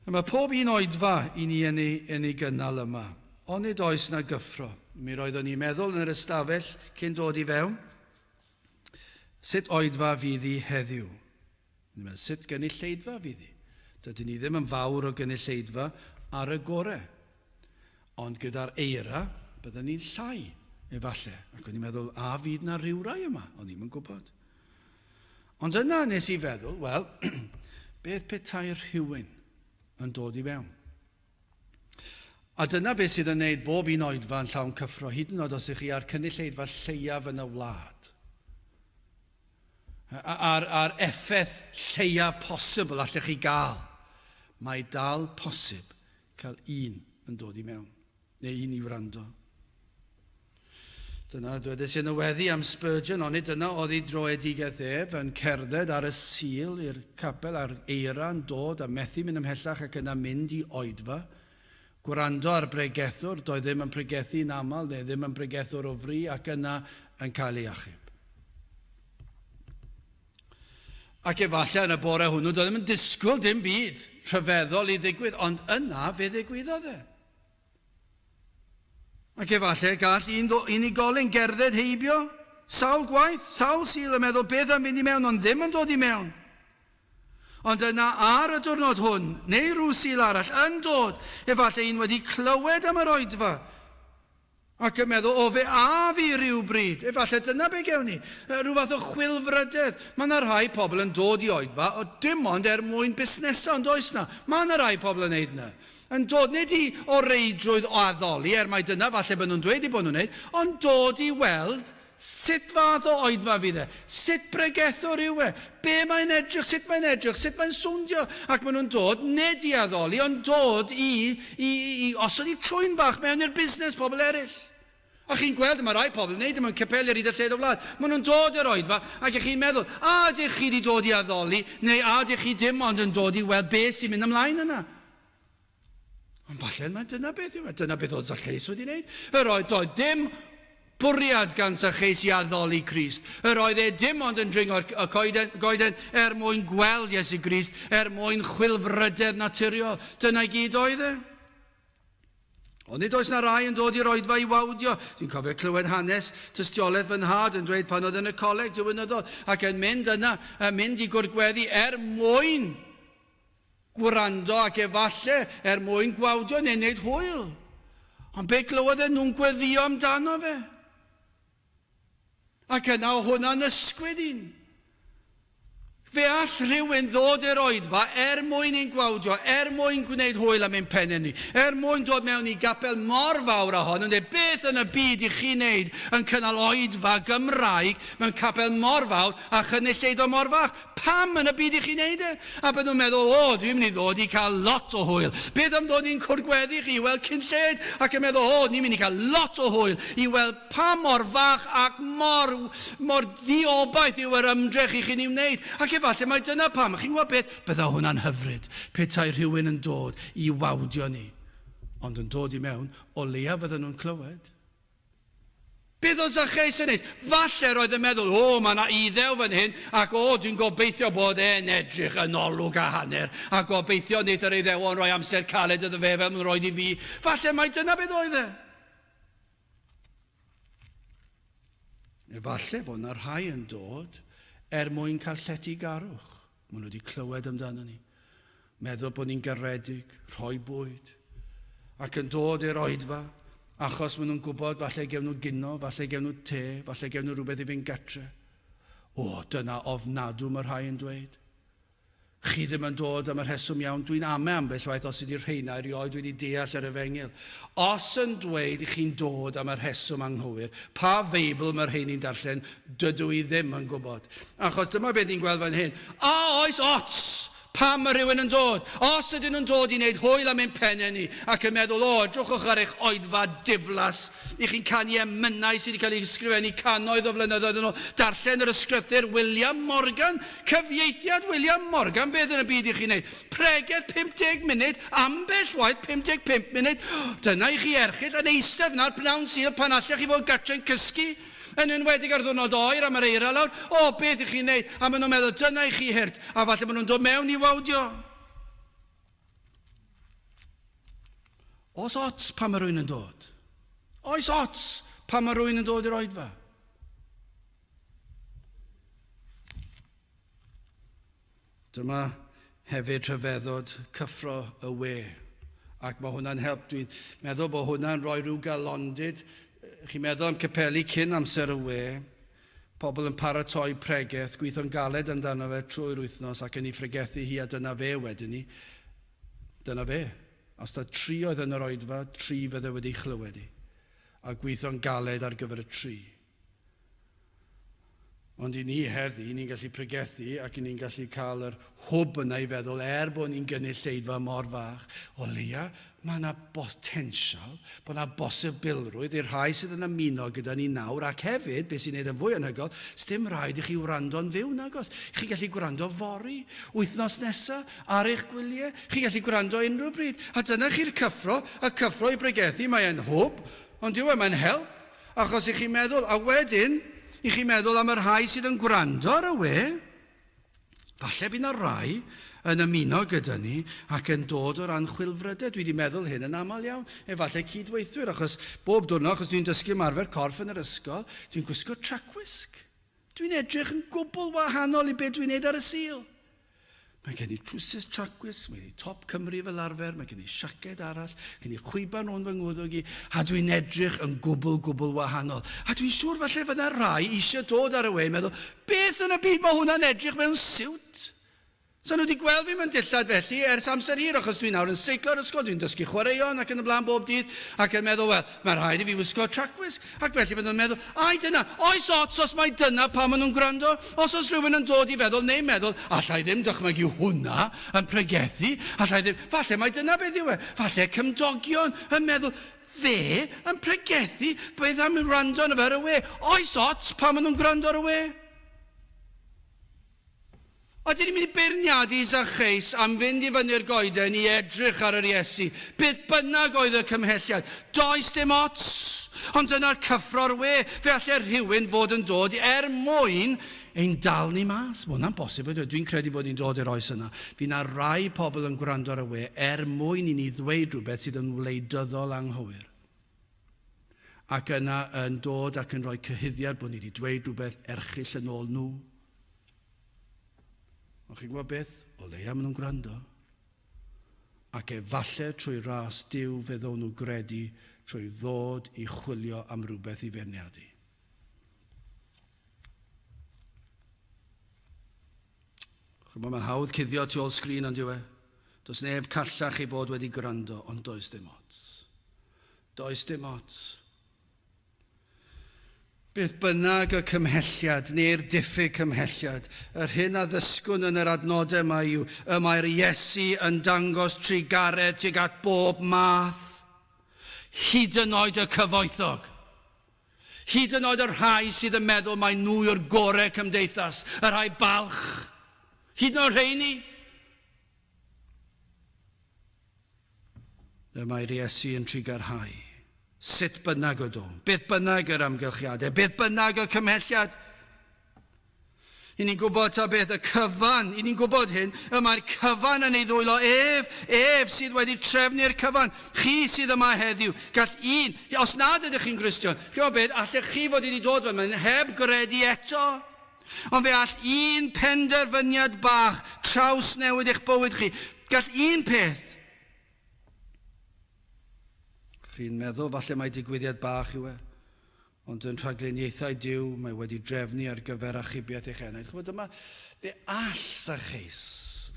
A mae pob un oedfa i ni yn ei, yn ei gynnal yma. Onid oes na gyffro? Mi roeddwn i'n meddwl yn yr ystafell cyn dod i fewn, sut oedfa fydd hi heddiw? Ni'n meddwl, sut gynulleidfa fydd hi? Dydyn ni ddim yn fawr o gynulleidfa ar y gore. Ond gyda'r eira, byddwn ni'n llai, efallai. Ac o'n i'n meddwl, a fydd na rywrai yma? O'n i'm yn gwybod. Ond yna nes i feddwl, wel, beth petai rhywun yn dod i mewn? A dyna beth sydd yn wneud bob un oedfa yn llawn cyffro, hyd yn oed os ych chi â'r cynulleidfa lleiaf yn y wlad. A'r, a'r effaith lleiaf posibl allech chi gael. Mae dal posib cael un yn dod i mewn, neu un i wrando. Dyna dwedes i yn y weddi am Spurgeon, onid dyna oedd ei droedigaeth ef, yn cerdded ar y Sul i'r capel a'r eira yn dod a methu mynd ymhellach ac yna mynd i oedfa. Gwrando ar bregethwr, doedd ddim yn pregethu'n aml neu ddim yn bregethwr o fri ac yna yn cael ei achub. Ac efallai yn y bore hwnnw doedd ddim yn disgwyl dim byd rhyfeddol i ddigwydd, ond yna fe ddigwyddodd e. Ac efallai gall un unigolyn gerdded heibio sawl gwaith, sawl Sul yn meddwl beth am fynd i mewn, ond ddim yn dod i mewn. Ond yna ar y diwrnod hwn, neu rhyw Sul arall, yn dod, efallai un wedi clywed am yr oedfa, ac yn meddwl, o fe a fi rhyw bryd. Efallai dyna be gewn ni. Rhyw fath o chwilfrydedd. Mae yna rhai pobl yn dod i oedfa, o dim ond er mwyn busnesa, ond oes na. Mae yna rhai pobl yn neud yna. Yn dod nid i o reidrwydd o addoli, er mai dyna falle bod nhw'n dweud eu bod nhw'n wneud, ond dod i weld sut fath o oedfa fydd e, sut bregethwr yw e, be mae'n edrych, sut mae'n edrych, sut mae'n swndio. Ac maen nhw'n dod nid i addoli, ond dod i, i, i osod i trwyn bach mewn i'r busnes pobl eraill. A chi'n gweld, mae rai pobl yn neud e mewn capeli ar hyd a lled y wlad. Maen nhw'n dod i'r oedfa ac y'ch chi'n meddwl, a ydych chi wedi dod i addoli neu a ydych chi dim ond yn dod i weld beth sy'n mynd ymlaen yna? Ond falle mai dyna beth yw e. Dyna beth oedd Zacchaeus wedi wneud. Yr oedd doedd dim bwriad gan Zacchaeus i addoli Crist. Yr oedd e dim ond yn dringo'r y coeden, goeden er mwyn gweld Iesu Grist, er mwyn chwilfrydedd naturiol. Dyna i gyd oedd e. Ond nid oes na rai yn dod i'r oedfa i wawdio. Dwi'n cofio clywed hanes tystiolaeth fy nhad yn dweud pan oedd yn y coleg diwinyddol ac yn mynd yna, yn mynd i gwrgweddi er mwyn gwrando ac efalle er mwyn gwawdio neu wneud hwyl. Ond be glywodd e nhw'n gweddio amdano fe? Ac yna o hwnna'n ysgwyd un. Fe all rhywun ddod i'r oedfa er mwyn ein gwawdio, er mwyn gwneud hwyl am ein pennau ni, er mwyn dod mewn i gapel mor fawr â hon, yn dweud, beth yn y byd i chi wneud yn cynnal oedfa Gymraeg mewn capel mor fawr a chynulleidfa mor fach? Pam yn y byd i chi wneud e? A bydden nhw'n meddwl, o, dwi'n mynd i ddod i cael lot o hwyl. Beth am ddod i'n cwrdd gweddi chi i weld cyn lled? Ac yn meddwl, o, ni'n mynd i cael lot o hwyl i weld pa mor fach ac mor, mor ddiobaith yw yr ymdrech i chi'n ei wneud. Ac efallai mai dyna pam. Chi'n gwybod beth? Bydda hwnna'n hyfryd petai rhywun yn dod i wawdio ni. Ond yn dod i mewn, o leiaf fydden nhw'n clywed. Beth oedd Zacchaeus yn neud? Falle roedd yn meddwl, o, mae yna Iddew fan hyn, ac o, dwi'n gobeithio bod e'n edrych yn olwg a hanner, a gobeithio wneith yr Iddewon roi amser caled iddo fe fel maen nhw'n rhoi i fi. Falle mai dyna beth oedd e. Efallai bod yna rhai yn dod er mwyn cael lletygarwch. Maen nhw wedi clywed amdano ni. Meddwl bod ni'n garedig, rhoi bwyd, ac yn dod i'r oedfa, achos maen nhw'n gwybod falle gewn nhw gino, falle gewn nhw te, falle gewn nhw rhywbeth i fynd gatre. O, dyna ofnadw mae rhai yn dweud. Chi ddim yn dod am y rheswm iawn. Dwi'n ame ambell waith os ydy'r rheina erioed wedi deall yr efengyl. Os yn dweud chi'n dod am y rheswm anghywir, pa Feibl mae'r rheini'n darllen, dydw i ddim yn gwybod. Achos dyma beth ni'n gweld fan hyn. A oes ots pam mae rhywun yn dod? Os ydyn nhw'n dod i wneud hwyl am ein pennau ni ac yn meddwl, o, edrychwch ar eich oedfa diflas, i chi'n canu emynau sydd wedi cael eu hysgrifennu cannoedd o flynyddoedd yn ôl, darllen yr ysgrythur William Morgan, cyfieithiad William Morgan, beth yn y byd i chi'n wneud? Pregeth 50 munud, ambell waith 55 munud, dyna i chi erchyll yn eistedd yna ar bnawn Sul pan allech chi fod gartre'n cysgu. Yn enwedig ar ddiwrnod oer am yr eira lawr. O, beth i chi'n neud? A maen nhw'n meddwl, dyna i chi hurt. A falle maen nhw'n dod mewn i wawdio. Oes ots pan mae rhywun yn dod? Oes ots pan mae rhywun yn dod i'r oedfa? Dyma hefyd rhyfeddod cyffro y we. Ac mae hwnna'n help. Dwi'n meddwl bod hwnna'n rhoi rhyw galondid. Chi'n meddwl am capeli cyn amser y we, pobl yn paratoi pregeth, gweithio'n galed amdano fe trwy'r wythnos ac yn ei phregethu hi a dyna fe wedyn ni. Dyna fe. Os ta tri oedd yn yr oedfa, tri fydde wedi chlywed i. A gweithio'n galed ar gyfer y tri. Ond i ni heddi, ni'n gallu pregethu ac i ni'n gallu cael yr hwb yna i feddwl, er bod ni'n gynulleidfa mor fach, o leia, mae yna botensial, bod yna bosibilrwydd i'r rhai sydd yn ymuno gyda ni nawr ac hefyd, beth sy'n neud yn fwy anhygoel, sdim rhaid i chi wrando'n fyw nagos. Chi'n gallu gwrando fory, wythnos nesa, ar eich gwyliau, chi'n gallu gwrando unrhyw bryd. A dyna chi'r cyffro, y cyffro i bregethu, mae e'n hwb, ond yw e, mae'n help. Achos i chi'n meddwl, a wedyn, i chi'n meddwl am y rhai sydd yn gwrando ar y we, falle bydd na rai yn ymuno gyda ni ac yn dod o ran chwilfrydedd. Dwi wedi meddwl hyn yn aml iawn. Efallai cydweithwyr, achos bob diwrnod, achos dwi'n dysgu ymarfer corff yn yr ysgol, dwi'n gwisgo tracwisg. Dwi'n edrych yn gwbl wahanol i beth dwi'n neud ar y Sul. Mae gen i trwsus tracwisg, mae gen i top Cymru fel arfer, mae gen i siaced arall, gen i chwiban rownd fy ngwddwg i, a dwi'n edrych yn gwbl, gwbl wahanol. A dwi'n siŵr falle fydda rhai eisiau dod ar y we i meddwl, beth yn y byd mae hwnna'n edrych mewn siwt? So nhw wedi gweld fi mewn dillad felly ers amser hir, achos dwi'n nawr yn seiclo'r ysgol, dwi'n dysgu chwaraeon ac yn y blaen bob dydd, ac yn meddwl, wel, mae rhaid i fi wisgo tracwisg. Ac felly bydden nhw'n meddwl, ai dyna, oes ots os mai dyna pam maen nhw'n gwrando? Os oes rhywun yn dod i feddwl neu'n meddwl, alla i ddim dychmygu hwnna yn pregethu, alla i ddim, falle mai dyna beth yw e, falle cymdogion yn meddwl, fe yn pregethu, beth am wrando arno fe ar y we? Oes ots pam maen nhw'n gwrando ar y we? Ydyn ni'n mynd i beirniadu Zacheus am fynd i fyny'r goeden i edrych ar yr Iesu, beth bynnag oedd y cymhelliad? Does dim ots! Ond dyna'r cyffro'r we, fe allai rhywun fod yn dod er mwyn ein dal ni mas. Mae hwnna'n bosib, ydw? Dwi'n credu bod ni'n dod i'r oes yna. Fydd 'na rai pobl yn gwrando ar y we er mwyn i ni ddweud rhywbeth sydd yn wleidyddol anghywir. Ac yna yn dod ac yn rhoi cyhuddiad bod ni wedi dweud rhywbeth erchyll yn ôl nhw. Ond chi'n gwybod beth? O leia maen nhw'n gwrando. Ac efallai trwy ras Duw fe ddown nhw gredu trwy ddod i chwilio am rywbeth i feirniadu. Chymod, mae'n hawdd cuddio tu ôl sgrin ond yw e? Does neb callach ei bod wedi gwrando, ond does dim ots. Does dim ots. Beth bynnag y cymhelliad neu'r diffyg cymhelliad, yr hyn a ddysgwn yn yr adnodau yma yw y mae'r Iesu yn dangos trugaredd tuag at bob math, hyd yn oed y cyfoethog, hyd yn oed y rhai sydd yn meddwl mai nhw yw'r gorau cymdeithas, y rhai balch, hyd yn oed rheini. Y mae'r Iesu yn trugarhau. Sut bynnag y dôn, beth bynnag yr amgylchiadau, beth bynnag y cymhelliad. I ni'n gwybod ta beth y cyfan, i ni'n gwybod hyn, y mae'r cyfan yn ei ddwylo ef, ef sydd wedi trefnu'r cyfan. Chi sydd yma heddiw, gall un, os nad ydych chi'n Gristion, chi'n gwybod beth, allech chi fod wedi dod fan hyn heb gredu eto. Ond fe all un penderfyniad bach trawsnewid eich bywyd chi. Gall un peth. Chi'n meddwl falle mai digwyddiad bach yw e, ond yn rhagluniaethau Duw mae wedi drefnu ar gyfer achubiaeth eich enaid. Chymod, dyma, fe all Zacchaeus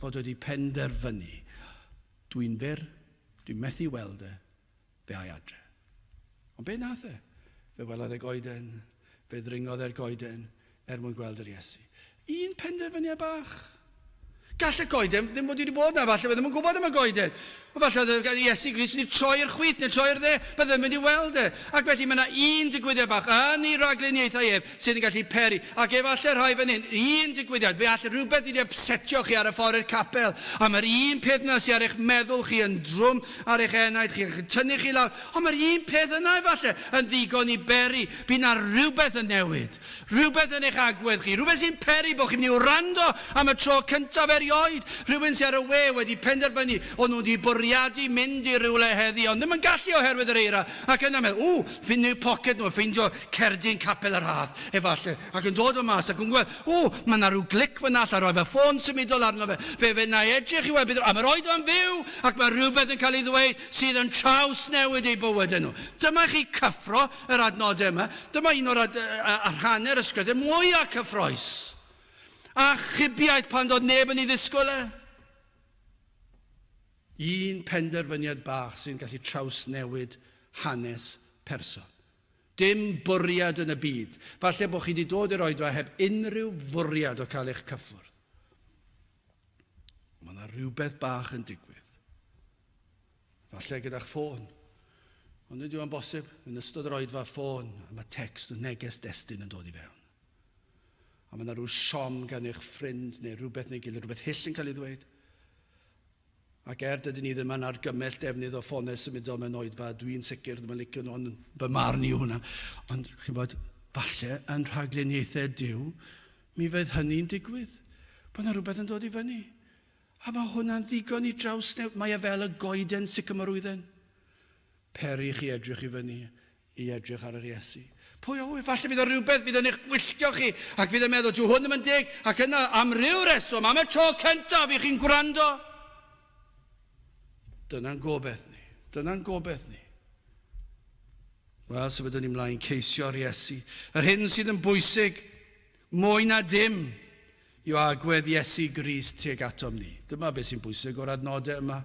fod wedi penderfynu, dwi'n fyr, dwi'n methu weld e, Fe ai adre. Ond be nath e? Fe welodd e goeden, fe ddringodd e'r goeden er mwyn gweld yr Iesu. Un penderfyniad bach. Gall y goeden ddim fod wedi bod 'na, falle fe ddim yn gwybod am y goeden. Ond falle oedd y Iesu Grist wedi troi i'r chwith neu troi i'r dde, bydde ddim wedi weld e. Ac felly mae yna un digwyddiad bach yn ei ragluniaethau ef sydd yn gallu peri. Ac efallai rhai fan hyn, un digwyddiad, fe all rhywbeth wedi upsetio chi ar y ffordd i'r capel, a mae'r un peth yna sydd ar eich meddwl chi yn drwm ar eich enaid chi, yn tynnu chi lawr. Ond mae'r un peth yna efallai yn ddigon i beri bydd 'na rhywbeth yn newid, rhywbeth yn eich agwedd chi, rhywbeth sy'n peri bod chi'n mynd i wrando am y tro cyntaf erioed. Rhywun sydd ar y we wedi penderfynu o'n nhw wedi bwriadu mynd i rywle heddi ond ddim yn gallu oherwydd yr eira ac yna meddwl, ww, fynd i'w poced nhw a ffeindio cerdyn Capel y Rhath efallai ac yn dod o mas ac yn gweld, o, mae 'na rhyw glic fyna, alla roi fy ffôn symudol arno fe, fe fe wna i edrych i weld beth, a mae'r oedfa'n fyw, ac mae rhywbeth yn cael ei ddweud sydd yn trawsnewid eu bywydau nhw. Dyma chi cyffro yr adnodau yma. Dyma un o'r ad, a rhannu'r ysgrythur mwyaf cyffroes. Achubiaeth pan doedd neb yn ei ddisgwyl e. Un penderfyniad bach sy'n gallu trawsnewid hanes person. Dim bwriad yn y byd. Falle bod chi wedi dod i'r oedfa heb unrhyw fwriad o cael eich cyffwrdd. Mae yna rhywbeth bach yn digwydd. Falle gyda'ch ffôn. Ond nid yw'n bosib, yn ystod yr oedfa ffôn, a mae text, neges destun yn dod i fewn. A mae yna rhyw siom gan eich ffrind neu rhywbeth neu gilydd, rhywbeth hyll yn cael ei ddweud. Ac er dydyn ni ddim yn argymell defnydd o ffonau symudol mewn oedfa, dwi'n sicr ddim yn licio nhw, ond fy marn i yw hwnna. Ond chi'n bod, falle yn rhagluniaethau Duw, mi fydd hynny'n digwydd. Bod yna rhywbeth yn dod i fyny. A mae hwnna'n ddigon i drawsnewid. Mae e fel y goeden sycamorwydden. Peri i chi edrych i fyny i edrych ar yr Iesu. Pwy a ŵyr, falle bydd o rhywbeth fydd yn eich gwylltio chi ac fydd yn meddwl, dyw hwn ddim yn deg, ac yna, am ryw reswm, am y tro cyntaf i chi'n gwrando. Dyna'n gobeith ni. Dyna'n gobeith ni. Wel, symudwn ni mlaen, ceisio'r Iesu. Yr hyn sydd yn bwysig, mwy na dim, yw agwedd Iesu Grist tuag atom ni. Dyma beth sy'n bwysig o'r adnodau yma.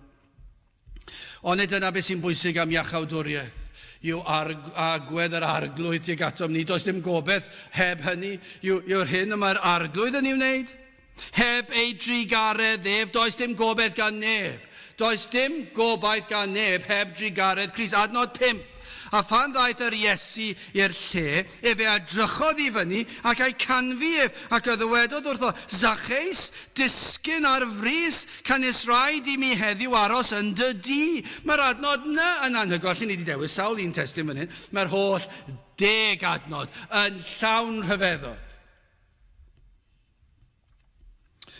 Onid dyna beth sy'n bwysig am iachawdwriaeth? Yw agwedd yr Arglwydd tuag atom ni. Does dim gobeith heb hynny. Yw, yw'r hyn y mae'r Arglwydd yn ei wneud. Heb ei drugaredd ef, does dim gobeith gan neb. Does dim gobaith gan neb heb drugaredd Crist. Adnod 5. A phan ddaeth yr Iesu i'r lle, efe a drychodd i fyny, ac a'i canfu ef, ac a ddywedodd wrtho, Zacheus, disgyn ar frys, canys rhaid i mi heddiw aros yn dy dŷ. Mae'r adnod 'na yn anhygoel. Allen ni 'di dewis sawl un testun fan hyn. Mae'r holl deg adnod yn llawn rhyfeddod.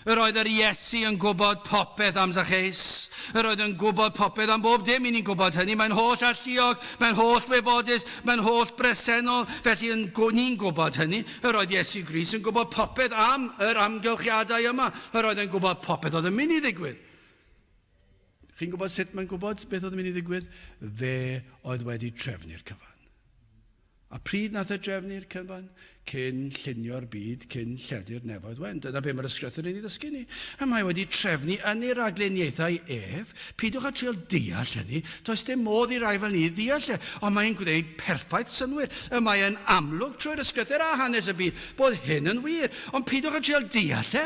Yr oedd yr Iesu yn gwybod popeth am Zacheus. Yr oedd yn gwybod popeth am bob dim. I ni'n gwybod hynny. Mae'n holl alluog, mae'n holl wybodus, mae'n holl bresennol. Felly yn, ni'n gwybod hynny. Yr oedd Iesu Grist yn gwybod popeth am yr amgylchiadau yma. Yr oedd yn gwybod popeth oedd yn mynd i ddigwydd. Chi'n gwybod sut mae'n gwybod beth oedd yn mynd i ddigwydd? Fe oedd wedi trefnu'r cyfan. A pryd nath e drefnu'r cyfan? Cyn llunio'r byd, cyn lledu'r nefoedd wen. Dyna be mae'r ysgrythur yn ei ddysgu ni. A mae wedi trefnu yn ei ragluniaethau ef. Peidiwch â trial deall hynny. Does dim modd i rai fel ni ddeall e. Ond mae'n gwneud perffaith synnwyr. Y mae yn amlwg trwy'r ysgrythur a hanes y byd bod hyn yn wir. Ond peidiwch â trial deall e.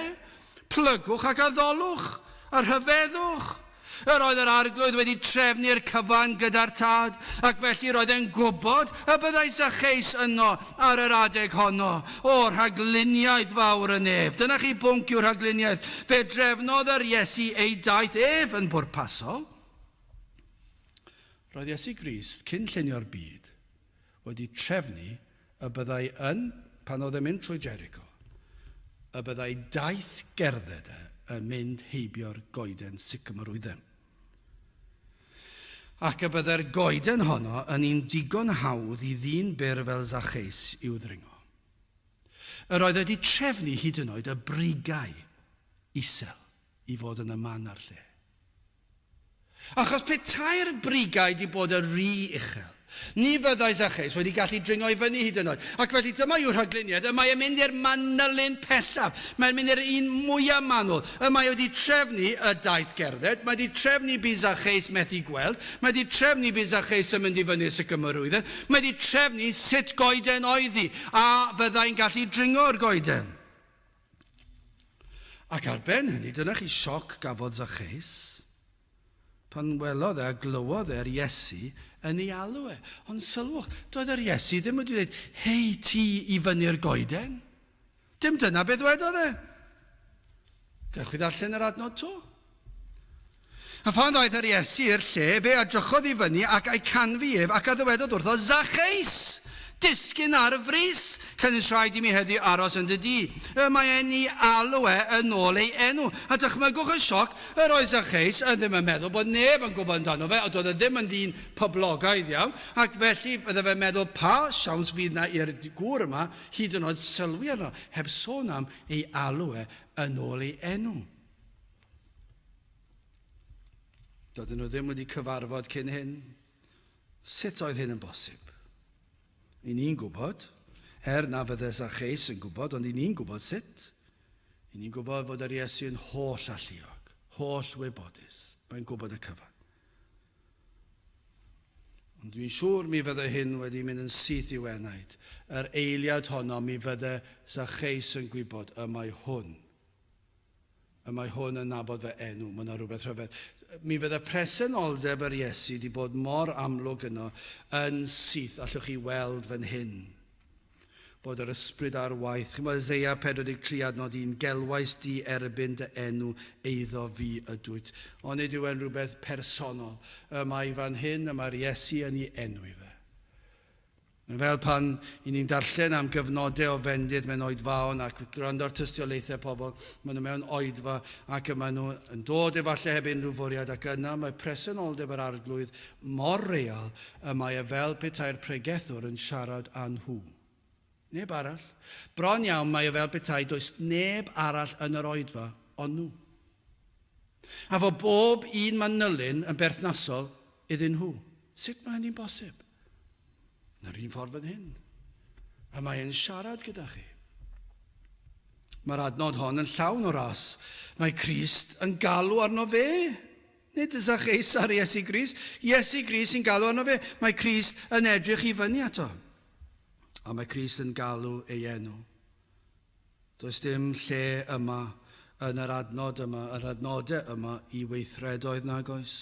Plygwch ac addolwch, a rhyfeddwch. Yr oedd yr Arglwydd wedi trefnu'r cyfan gyda'r Tad, ac felly roedd e'n gwybod y byddai Zacheus yno ar yr adeg honno. O, rhagluniaeth fawr y nef! Dyna chi bwnc yw rhagluniaeth. Fe drefnodd yr Iesu ei daith ef yn bwrpasol. Roedd Iesu Grist, cyn llunio'r byd, wedi trefnu y byddai yn, pan oedd e'n mynd trwy Jericho, y byddai daith gerdded e yn mynd heibio'r goeden sycamorwydden. Ac y byddai'r goeden honno yn un digon hawdd i ddyn byr fel Zacheus i'w ddringo. Yr oedd wedi trefnu hyd yn oed y brigau isel i fod yn y man a'r lle. Achos petai'r brigau 'di bod yn rhy uchel, ni fyddai Zacheus wedi gallu dringo i fyny hyd yn oed. Ac felly dyma yw'r rhagluniad, y mae e'n mynd i'r manylyn pellaf, mae'n mynd i'r un mwyaf manwl. Y mae wedi trefnu y daith gerdded, mae wedi trefnu bu Zacheus methu gweld, mae wedi trefnu bu Zacheus yn mynd i fyny'r sycamorwydden, mae wedi trefnu sut goeden oedd hi, a fyddai'n gallu dringo'r goeden. Ac ar ben hynny, dyna chi sioc gafodd Zacheus pan welodd e a glywodd e'r Iesu yn ei alw e. Ond sylwch, doedd yr Iesu ddim wedi dweud, hei ti i fyny'r goeden. Dim dyna beth ddwedodd e. Gewch chi ddarllen yr adnod to. A phan ddaeth yr Iesu i'r lle, fe a drychodd i fyny ac a'i canfu ef, ac a ddywedodd wrtho, Zacheus! Disgyn ar frys, canys rhaid i mi heddiw aros yn dy dŷ. Y mae e'n ei alw e yn ôl ei enw. A dychmygwch y sioc, yr oedd Zacheus yn ddim yn meddwl bod neb yn gwybod amdano fe, ond doedd e ddim yn ddyn poblogaidd iawn, ac felly bydde fe'n meddwl pa siawns fydd 'na i'r gŵr yma hyd yn oed sylwi arno, heb sôn am ei alw e yn ôl ei enw. Doedden nhw ddim wedi cyfarfod cyn hyn. Sut oedd hyn yn bosib? I ni'n gwybod, er na fydde Zacheus yn gwybod, ond i ni'n gwybod sut. I ni'n gwybod fod yr Iesu yn holl alluog, Holl wybodus. Mae'n gwybod y cyfan. Ond dwi'n siŵr mi fydde hyn wedi mynd yn syth i'w enaid. Yr eiliad honno mi fydde Zacheus yn gwybod, y mae hwn. Y mae hwn yn nabod fy enw. Mae yna rhywbeth rhyfedd. Mi fydde presenoldeb yr Iesu wedi bod mor amlwg yno yn syth. Allwch chi weld fan hyn bod yr ysbryd ar waith. Chimod Eseia 43 adnod 1, gelwais di erbyn dy enw, eiddo fi ydwyt. Ond nid yw e'n rhywbeth personol. Y mae fan hyn, y mae'r Iesu yn ei enwi fe. Mae'n fel pan i ni'n darllen am gyfnodau o fendith mewn oedfaon ac gwrando ar tystiolaethau pobl, maen nhw mewn oedfa ac y maen nhw yn dod efallai heb unrhyw fwriad ac yna mae presenoldeb yr Arglwydd mor real y mae e fel petai'r pregethwr yn siarad â nhw. Neb arall. Bron iawn mae e fel petai does neb arall yn yr oedfa ond nhw. A fod bob un manylyn yn berthnasol iddyn nhw. Sut mae hynny'n bosib? Na'r un ffordd fan hyn. A mae e'n siarad gyda chi. Mae'r adnod hon yn llawn o ras. Mae Crist yn galw arno fe. Nid Zacheus ar Iesu Grist. Iesu Grist sy'n galw arno fe. Mae Crist yn edrych i fyny ato. A mae Crist yn galw ei enw. Does dim lle yma yn yr adnod yma, yr adnodau yma i weithredoedd nag oes.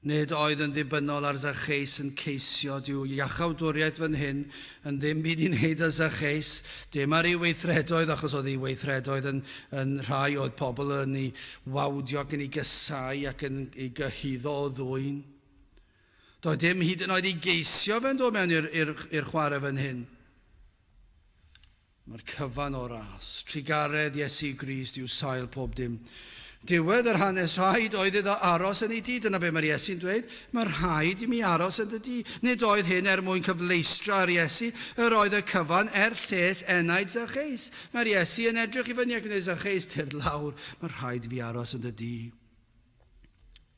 Nid oedd yn ddibynnol ar Zacheus yn ceisio Duw iachawdwriaeth fan hyn yn ddim byd i wneud â Zacheus, dim ar ei weithredoedd, achos oedd ei weithredoedd yn, yn rhai oedd pobl yn ei wawdio ac yn ei gysau ac yn ei gyhuddo o ddwyn. Doedd dim hyd yn oed i geisio fe'n dod mewn i'r chwarae fan hyn. Mae'r cyfan o ras. Trugaredd Iesu Grist yw sail pob dim. Diwedd yr hanes rhaid oedd iddo aros yn ei dŷ. Dyna be mae'r Iesu'n dweud. Mae rhaid i mi aros yn dy dŷ. Nid oedd hyn er mwyn cyfleustra yr Iesu. Yr oedd y cyfan er lles enaid Zacheus. Mae'r Iesu yn edrych i fyny ac yn dweud, Zacheus, tyrd lawr. Mae rhaid i fi aros yn dy dŷ.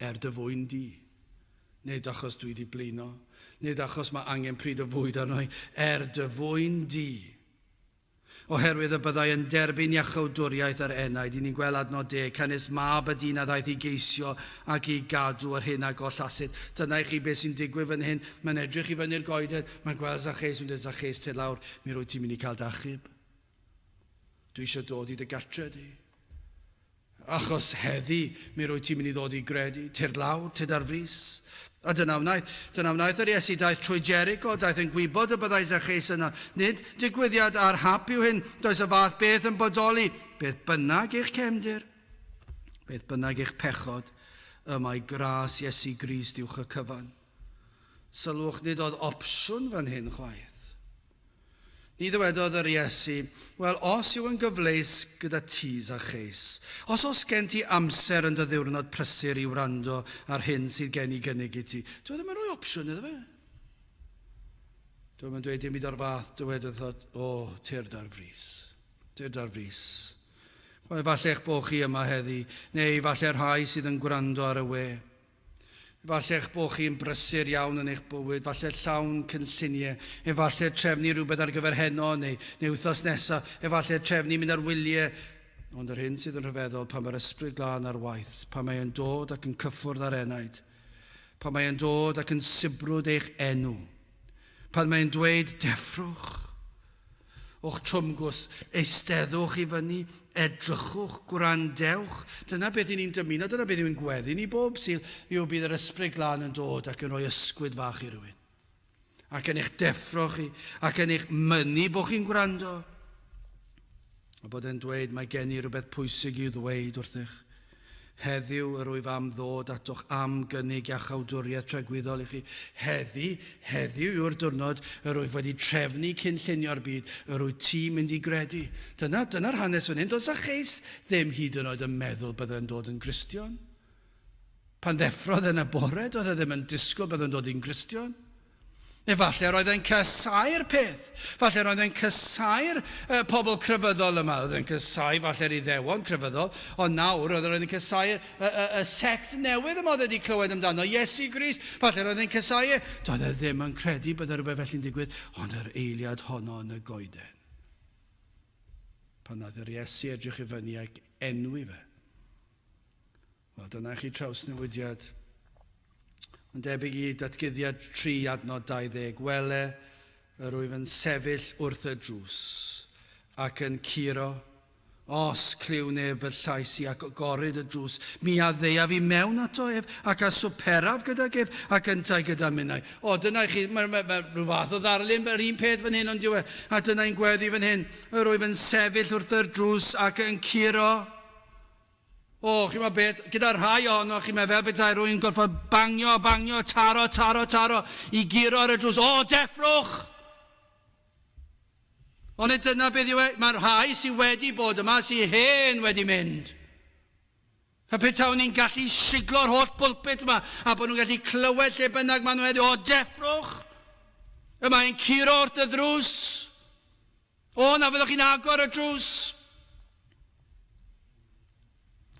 Er dy fwyn di. Nid achos dwi 'di blino, nid achos mae angen pryd o fwyd arno i, er dy fwyn di. Oherwydd y byddai yn derbyn iachawdwriaeth yr enaid, i ni'n gweld adnod deg, canys mab y dyn a ddaeth i geisio ac i gadw yr hyn a gollasid. Dyna i chi beth sy'n digwydd fan hyn. Mae'n edrych i fyny'r goeden, mae'n gweld Zacheus, mae'n dweud, Zacheus, tyrd lawr, mi rwyt ti'n mynd i cael dy achub. Dwi eisiau dod i dy gartre di. Achos heddi, mi rwyt ti'n mynd i ddod i gredu. Tyrd lawr, tyrd ar frys. A dyna wnaeth. Dyna wnaeth yr Iesu. Daeth trwy Jericho, daeth yn gwybod y byddai Zacheus yna. Nid digwyddiad ar hap yw hyn. Does y fath beth yn bodoli. Beth bynnag eich cefndir, beth bynnag eich pechod, y mae gras Iesu Grist uwch y cyfan. Sylwch, nid oedd opsiwn fan hyn chwaith. Ni ddywedodd yr Iesu, Wel, os yw yn gyfleus gyda ti, Zacheus, os oes gen ti amser yn dy ddiwrnod prysur i wrando ar hyn sydd gen i gynnig i ti. Dyw e ddim yn rhoi opsiwn iddo fe. Dyw e ddim yn dweud dim byd o'r fath, dywedodd wrtho, O, tyrd ar frys. Tyrd ar frys. Wel, efallai eich bod chi yma heddi, neu efallai rhai sydd yn gwrando ar y we. Efallai eich bod chi'n brysur iawn yn eich bywyd, falle llawn cynlluniau, efallai trefnu rhywbeth ar gyfer heno neu, neu wythnos nesaf, efallai trefnu mynd ar wyliau. Ond yr hyn sydd yn rhyfeddol pan mae'r Ysbryd Glân ar waith, pan mae e'n dod ac yn cyffwrdd ar enaid, pan mae e'n dod ac yn sibrwd eich enw, pan mae'n dweud deffrwch, O'ch trwmgws, eisteddwch i fyny, edrychwch, gwrandewch. Dyna beth i ni'n dymuno, dyna beth yw'n gweddi ni bob Sul, yw bydd yr Ysbryd Glân yn dod ac yn rhoi ysgwyd fach i rywun. Ac yn eich deffro chi, ac yn eich mynnu bod chi'n gwrando. A bod e'n dweud, mae gen i rywbeth pwysig i'w ddweud wrthych. Heddiw yr wyf am ddod atoch am gynnig iachawdwriaeth tragwyddol i chi. Heddi, heddiw yw'r diwrnod yr wyf wedi trefnu cyn llunio'r byd, yr wyt ti'n mynd i gredu. Dyna, dyna'r hanes fan hyn. Doedd Zacheus ddim hyd yn oed yn meddwl bydde'n dod yn Gristion. Pan ddeffrodd yn y bore, doedd e ddim yn disgwyl bydde'n dod yn Gristion. Efallai roedd e'n casáu'r peth. Falle roedd e'n casáu'r uh, pobl crefyddol yma. Roedd e'n casáu falle'r Iddewon crefyddol, ond nawr roedd e'n casáu y, y, y sect newydd yma oedd wedi clywed amdano, Iesu Grist. Falle roedd e'n casáu e. Doedd e ddim yn credu bod rhywbeth felly'n digwydd, ond yr eiliad honno yn y goeden. Pan nath yr Iesu edrych i fyny ac enwi fe. Wel, dyna chi trawsnewidiad. Mae'n debyg i datguddiad 3 adnod 20. Wele, yr wyf yn sefyll wrth y drws ac yn curo. Os clyw neb fy llais i ac agoryd y drws, mi a ddeuaf i mewn ato ef, ac a swperaf gydag ef, ac yntau gyda minnau. O, dyna i chi, mae, mae, mae rhyw fath o ddarlun yr un peth fan hyn, ond dyw e. A dyna i'n gweddi fan hyn. Yr wyf yn sefyll wrth yr drws ac yn curo. O, chi'n gwybod beth, gyda rhai ohonoch chi, mae fel petai rwy'n gorfod bangio, bangio, taro, taro, taro, i guro ar y drws. O, deffrwch! Onid dyna beth yw e? Mae'r rhai sydd wedi bod yma, sydd hen wedi mynd. A petawn ni'n gallu siglo'r holl bwlpit yma, a bod nhw'n gallu clywed lle bynnag maen nhw heddiw, o, deffrwch! Y mae'n curo wrth y ddrws. O, na fyddwch chi'n agor y drws.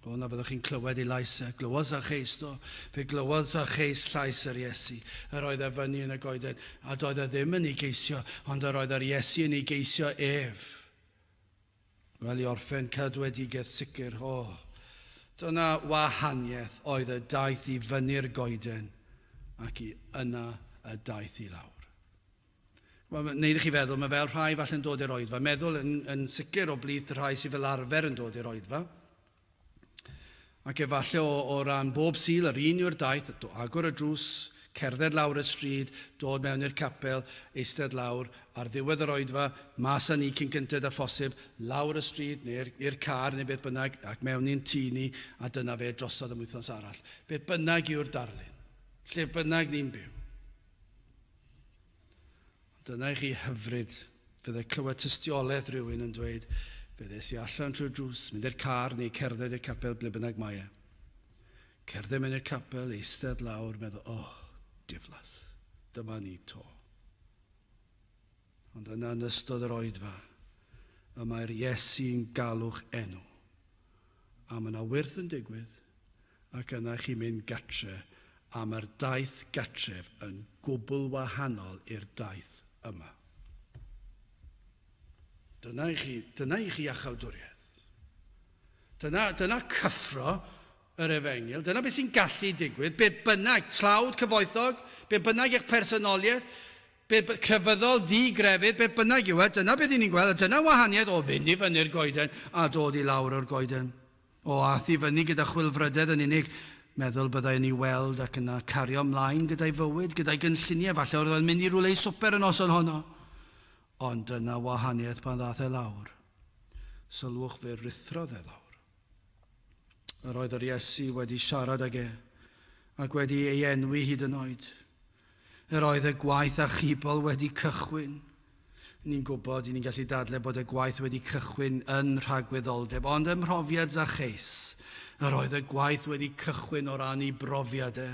O, na fyddwch chi'n clywed ei lais e. Glywodd Zaccheus, do. Fe glywodd Zaccheus llais yr Iesu. Yr oedd e fyny yn y goeden, a doedd e ddim yn ei geisio, ond yr oedd yr Iesu yn ei geisio ef. Wel, i orffen cadwedigaeth sicr, o, dyna wahaniaeth oedd y daith i fyny'r goeden ac i yna y daith i lawr. Wel, wneud i chi feddwl, mae fel rhai falle'n dod i'r oedfa. Meddwl yn, yn sicr o blith y rhai sydd fel arfer yn dod i'r oedfa. Ac efallai o, o ran bob Sul, yr un yw'r daith, agor y drws, cerdded lawr y stryd, dod mewn i'r capel, eistedd lawr, ar ddiwedd yr oedfa, mas â ni cyn gynted â phosib, lawr y stryd neu'r i'r car neu beth bynnag, ac mewn i'n tŷ ni, a dyna fe drosodd am wythnos arall. Beth bynnag yw'r darlun, lle bynnag ni'n byw. Dyna i chi hyfryd. Fydde clywed tystiolaeth rhywun yn dweud, fe ddes i allan trwy'r drws, mynd i'r car neu cerdded i'r capel, ble bynnag mae e. Cerdded mewn i'r capel, eistedd lawr, meddwl, oh, diflas, dyma ni to. Ond yna yn ystod yr oedfa, y mae'r Iesu'n galw'ch enw. A mae yna wyrth yn digwydd, ac yna chi'n mynd gatre, a mae'r daith gatref yn gwbl wahanol i'r daith yma. Dyna i chi, dyna i chi iachawdwriaeth. Dyna, dyna cyffro yr efengyl. Dyna beth sy'n gallu digwydd. Be bynnag, tlawd, cyfoethog, be bynnag eich personoliaeth, Be crefyddol, di-grefydd, beth bynnag yw e, dyna beth 'y ni'n gweld, a dyna wahaniaeth o fynd i fyny'r goeden a dod i lawr o'r goeden. O, ath i fyny gyda chwilfrydedd yn unig, meddwl byddai yn ei weld ac yna cario mlaen gyda'i fywyd, gyda'i gynlluniau, falle oedd o'n mynd i rywle i swper y noson honno. Ond dyna wahaniaeth pan ddath e lawr. Sylwch, fe ruthrodd e lawr. Yr oedd yr Iesu wedi siarad ag e, ac wedi ei enwi hyd yn oed. Yr oedd y gwaith achubol wedi cychwyn. Ni'n gwybod, ni'n gallu dadle bod y gwaith wedi cychwyn yn rhagwyddoldeb, ond ym mhrofiad Zacheus, yr oedd y gwaith wedi cychwyn o ran ei brofiad e.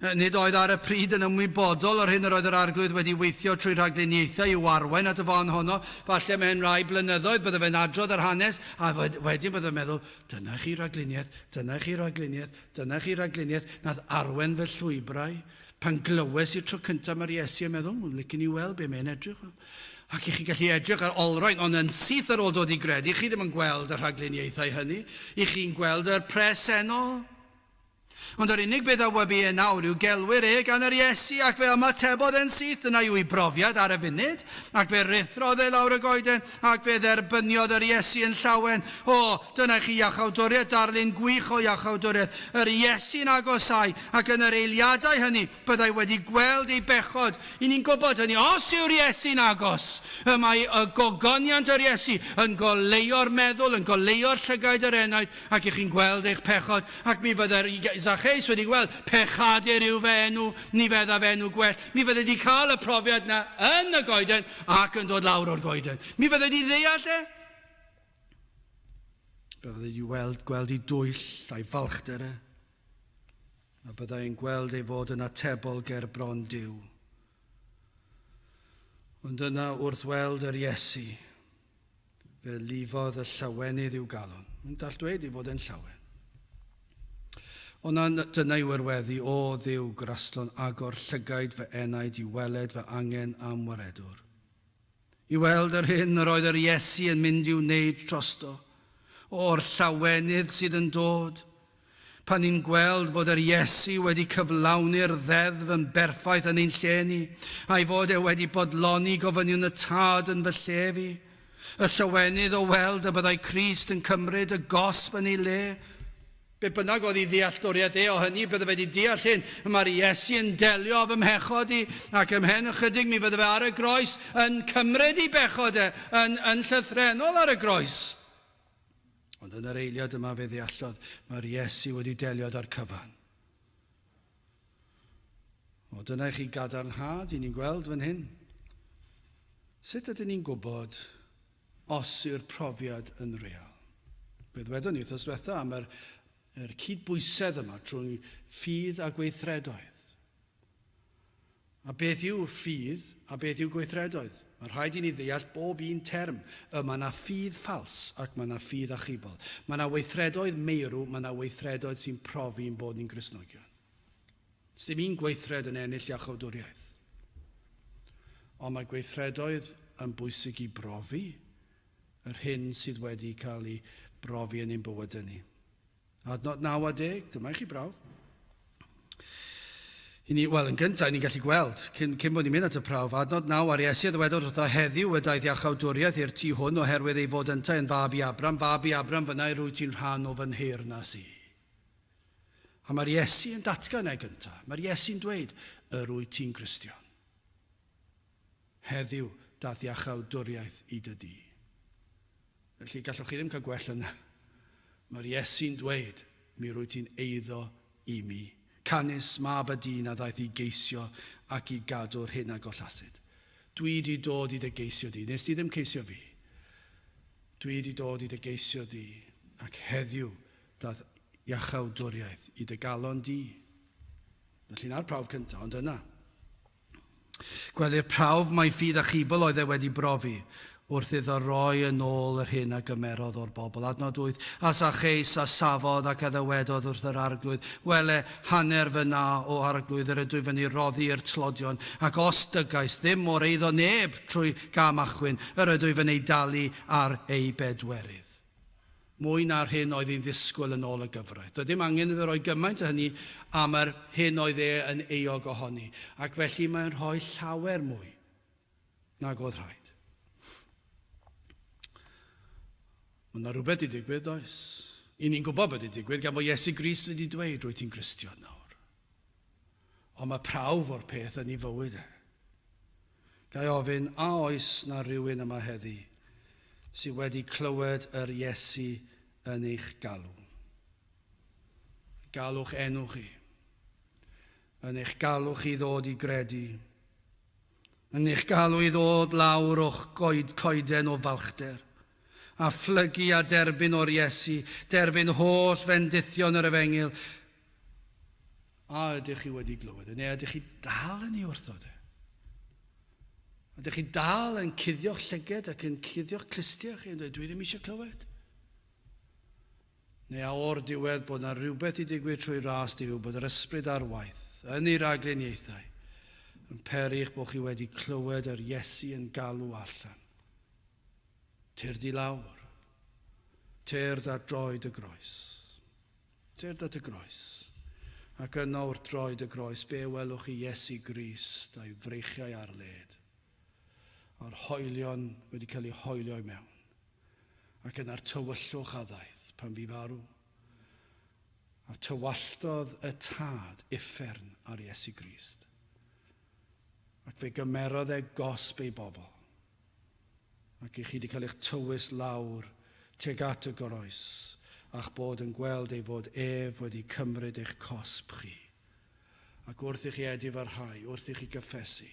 Nid oedd ar y pryd yn ymwybodol o'r hyn yr oedd yr Arglwydd wedi weithio trwy rhagluniaethau i'w arwain at y fan honno. Falle mewn rhai blynyddoedd bydde fe'n adrodd yr hanes a wedyn bydde fe'n meddwl, dyna chi ragluniaeth, dyna chi ragluniaeth, dyna chi ragluniaeth nath arwain fy llwybrau. Pan glywes i'r tro cyntaf mae'r Iesu yn meddwl, wel, licen i weld be mae'n edrych fel. Ac i chi gallu edrych ar olrhain, ond yn syth ar ôl dod i gredu, chi ddim yn gweld y rhagluniaethau hynny. I chi'n gweld yr presennol. Ond yr unig beth a wybu e nawr yw gelwir e gan yr Iesu, ac fe ymatebodd e'n syth, dyna yw ei brofiad ar y funud, ac fe ruthrodd e lawr y goeden, ac fe dderbyniodd yr Iesu yn llawen. O, dyna i chi iachawdwriaeth, darlun gwych o iachawdwriaeth. Yr Iesu'n agosáu, ac yn yr eiliadau hynny, byddai wedi gweld ei bechod. I ni'n gwybod hynny, os yw'r Iesu'n agos, y mae y gogoniant yr Iesu yn goleuo'r meddwl, yn goleuo'r llygaid yr enaid, ac i chi'n gweld eich pechod, ac mi fydde'r Zacheus wedi gweld, pechadur yw fy enw, ni feddaf enw gwell. Mi fydde wedi cael y profiad 'na yn y goeden ac yn dod lawr o'r goeden. Mi fydde wedi ddeall e. Fe fydde wedi weld, gweld ei dwyll a'i falchder e. A byddai'n gweld ei fod yn atebol ger bron Duw. Ond yna wrth weld yr Iesu, Fe lifodd y llawenydd i'w galon. Mae'n dall dweud ei fod e'n llawen. Ond dyna yw yr weddi, O Dduw graslon, agor llygaid fy enaid i weled fy angen am waredwr. I weld yr hyn yr oedd yr Iesu yn mynd i'w wneud trosto. O'r llawenydd sydd yn dod pan ni'n gweld fod yr Iesu wedi cyflawni'r ddeddf yn berffaith yn ein lle ni, a'i fod e wedi bodloni gofynion y Tad yn fy lle fi. Y llawenydd o weld y byddai Crist yn cymryd y gosb yn ei le. Be bynnag oedd ei ddealltwriaeth e o hynny, bydde fe wedi deall hyn, y mae'r Iesu yn delio â fy mhechod i, ac ymhen ychydig mi fydde fe ar y groes yn cymryd ei bechod e, yn, yn llythrennol ar y groes. Ond yn yr eiliad yma fe ddeallodd, mae'r Iesu wedi delio â'r cyfan. O, dyna i chi gadarnhad i ni'n gweld fan hyn. Sut ydyn ni'n gwybod os yw'r profiad yn real? Fe ddwedon ni wythnos diwetha am yr, yr cydbwysedd yma trwy ffydd a gweithredoedd. A beth yw ffydd a beth yw gweithredoedd? Mae rhaid i ni ddeall bob un term. Y mae yna ffydd ffals ac mae yna ffydd achubol. Mae yna weithredoedd meirw, mae yna weithredoedd sy'n profi'n bod ni'n Gristnogion. Sdim un gweithred yn ennill iachawdwriaeth. Ond mae gweithredoedd yn bwysig i brofi yr hyn sydd wedi cael ei brofi yn ein bywydau ni. Adnod 9 a 10, dyma i chi brawf. I ni, wel, yn gyntaf, ni'n gallu gweld, cyn, cyn bod ni'n mynd at y prawf, adnod 9 ar Iesu a ddywedodd wrtho heddiw y daeth iachawdwriaeth i'r tŷ hwn oherwydd ei fod yntau yn fab i Abram, fab i Abram fyna i rwy ti'n rhan o fy nheyrnas i. A mae'r Iesu yn datgan e gyntaf. Mae'r Iesu'n dweud, yr wyt ti'n Gristion. Heddiw daeth iachawdwriaeth i dy dŷ. Felly, gallwch chi ddim cael gwell yna. Mae'r Iesu'n dweud, mi rwyt ti'n eiddo i mi. Canys mab y dyn a ddaeth i geisio ac i gadw'r hyn a gollasid. Dwi di dod i dy geisio di. Nes di ddim ceisio fi. Dwi di dod i dy geisio di, ac heddiw daeth iachawdwriaeth i dy galon di. Felly 'na'r prawf cyntaf, ond yna. Gwelir prawf mai ffydd achubol oedd e wedi brofi, wrth iddo roi yn ôl yr hyn a gymerodd o'r bobl. Adnod 8, A Sacheus a safodd ac a ddywedodd wrth yr Arglwydd, Wele, hanner fy na, O Arglwydd, yr ydwyf yn ei roddi i'r tlodion, ac os dygais ddim o'r eiddo neb trwy gam achwyn, yr ydwyf yn ei dalu ar ei bedwerydd. Mwy na'r hyn oedd hi'n ddisgwyl yn ôl y gyfraith. Doedd dim angen iddo roi gymaint o hynny am yr hyn oedd e yn euog ohoni, ac felly mae'n rhoi llawer mwy nag oedd rhaid. Mae yna rhywbeth wedi digwydd, does? I ni'n gwybod beth wedi digwydd gan fod Iesu Grist wedi dweud, rwyt ti'n Gristion nawr. Ond mae prawf o'r peth yn ei fywyd e. Ga i ofyn, a oes 'na rywun yma heddi sydd wedi clywed yr Iesu yn eich galw? Galw'ch enw chi. Yn eich galw chi ddod i gredu. Yn eich galw i ddod lawr o'ch goed coeden o falchder, a phlygu a derbyn o'r Iesu, derbyn holl fendithion yr Efengyl. A ydych chi wedi glywed e, neu ydych chi dal yn ei wrthod e? Ydych chi dal yn cuddio'ch llyged ac yn cuddio'ch clustiau chi yn dweud, dwi ddim eisiau clywed? Neu a o'r diwedd bod yna rhywbeth i digwydd trwy ras Duw, bod yr ysbryd ar waith, yn ei ragluniaethau, yn peri eich bod chi wedi clywed yr Iesu yn galw allan. Tyrd i lawr. Tyrd ar droed y groes. Tyrd at y groes. Ac yno wrth droed y groes, be welwch chi Iesu Grist a'i freichiau ar led, a'r hoelion wedi cael eu hoelio i mewn, ac yna'r tywyllwch a ddaeth pan fu farw, a tywalltodd y Tad uffern ar Iesu Grist. Ac fe gymerodd e gosb ei bobl. Ac i chi wedi cael eich tywys lawr tuag at y groes, a'ch bod yn gweld ei fod ef wedi cymryd eich cosb chi. Ac wrth i chi edifarhau, wrth i chi gyffesu,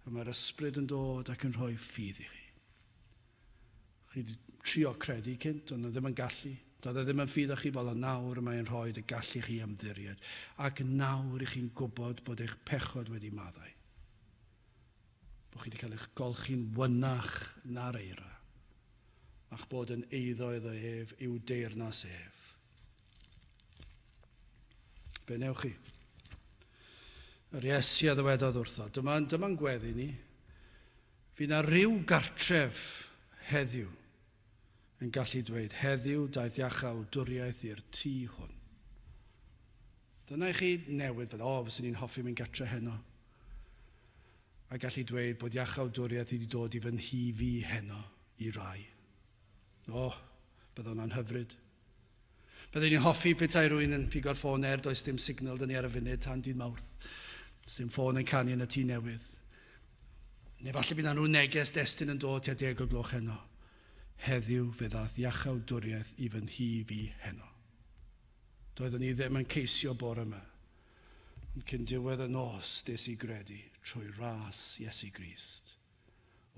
y mae'r Ysbryd yn dod ac yn rhoi ffydd i chi. Chi wedi trio credu cynt, ond ddim yn gallu. Doedd e ddim yn ffydd â chi, fel ond nawr mae'n rhoi y gallu chi ymddiried. Ac nawr i chi'n gwybod bod eich pechod wedi maddau. Bod chi wedi cael eich golchi'n wynach na'r eira, a'ch bod yn eiddo iddo ef i'w deyrnas ef. Be newch chi? Yr Iesu a ddywedodd wrtho, dyma'n dyma gweddi ni, fi na rhyw gartref heddiw. yn gallu dweud heddiw daeth iachawdwriaeth i'r tŷ hwn. Dyna i chi newydd fel, o, fyswn i'n hoffi mynd gatre heno. A gallu dweud bod iachawdwriaeth wedi dod i fy nhŷ fi heno i rai. O, bydde hwnna'n hyfryd. Byddwn i'n hoffi petai rhywun yn pigo'r ffôn er does dim signal 'da ni ar y funud tan dydd Mawrth. Does dim ffôn yn canu yn y tŷ newydd. Neu falle bydd 'na rhyw neges destun yn dod tua 10 o'r gloch heno. Heddiw fe ddaeth iachawdwriaeth i fy nhŷ fi heno. Doeddwn i ddim yn ceisio bore yma. Ond cyn diwedd y nos des i gredu trwy ras Iesu Grist.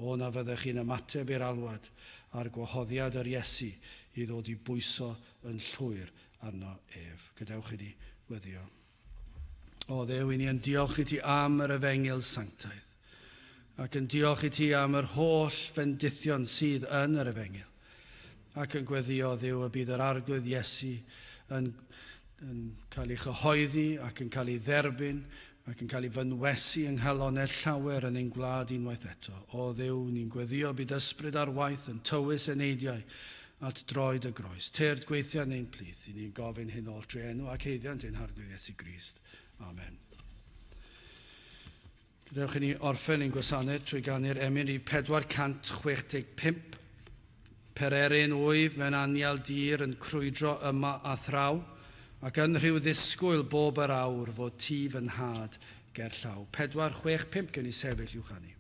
O na fyddech chi'n ymateb i'r alwad a'r gwahoddiad yr Iesu i ddod i bwyso yn llwyr arno ef. Gadewch i ni weddio. O Dduw, i ni yn diolch i ti am yr efengyl sanctaidd, ac yn diolch i ti am yr holl fendithion sydd yn yr efengyl, ac yn gweddio, Dduw, y bydd yr Arglwydd Iesu yn cael ei chyhoeddi ac yn cael ei dderbyn ac yn cael ei fynwesu yng nghalonau llawer yn ein gwlad unwaith eto. O Dduw, ni'n gweddio bydd ysbryd ar waith yn tywys eneidiau at droed y groes. Tyrd gweithia yn ein plith, i ni'n gofyn hyn oll trwy enw ac haeddiant ein Harglwydd Iesu Grist. Amen. Gadewch i ni orffen ein gwasanaeth trwy ganu'r emyn rhif 465. Pererin wyf mewn anial dir yn crwydro yma a thraw, ac yn rhyw ddisgwyl bob yr awr fod ti fy nhad ger llaw. 465 gen i sefyll i'w chanu.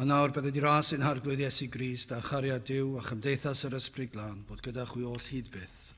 A nawr bydded i ras ein Harglwydd Iesu Grist a chariad Duw a chymdeithas yr Ysbryd Glân fod gyda chwi oll hyd byth.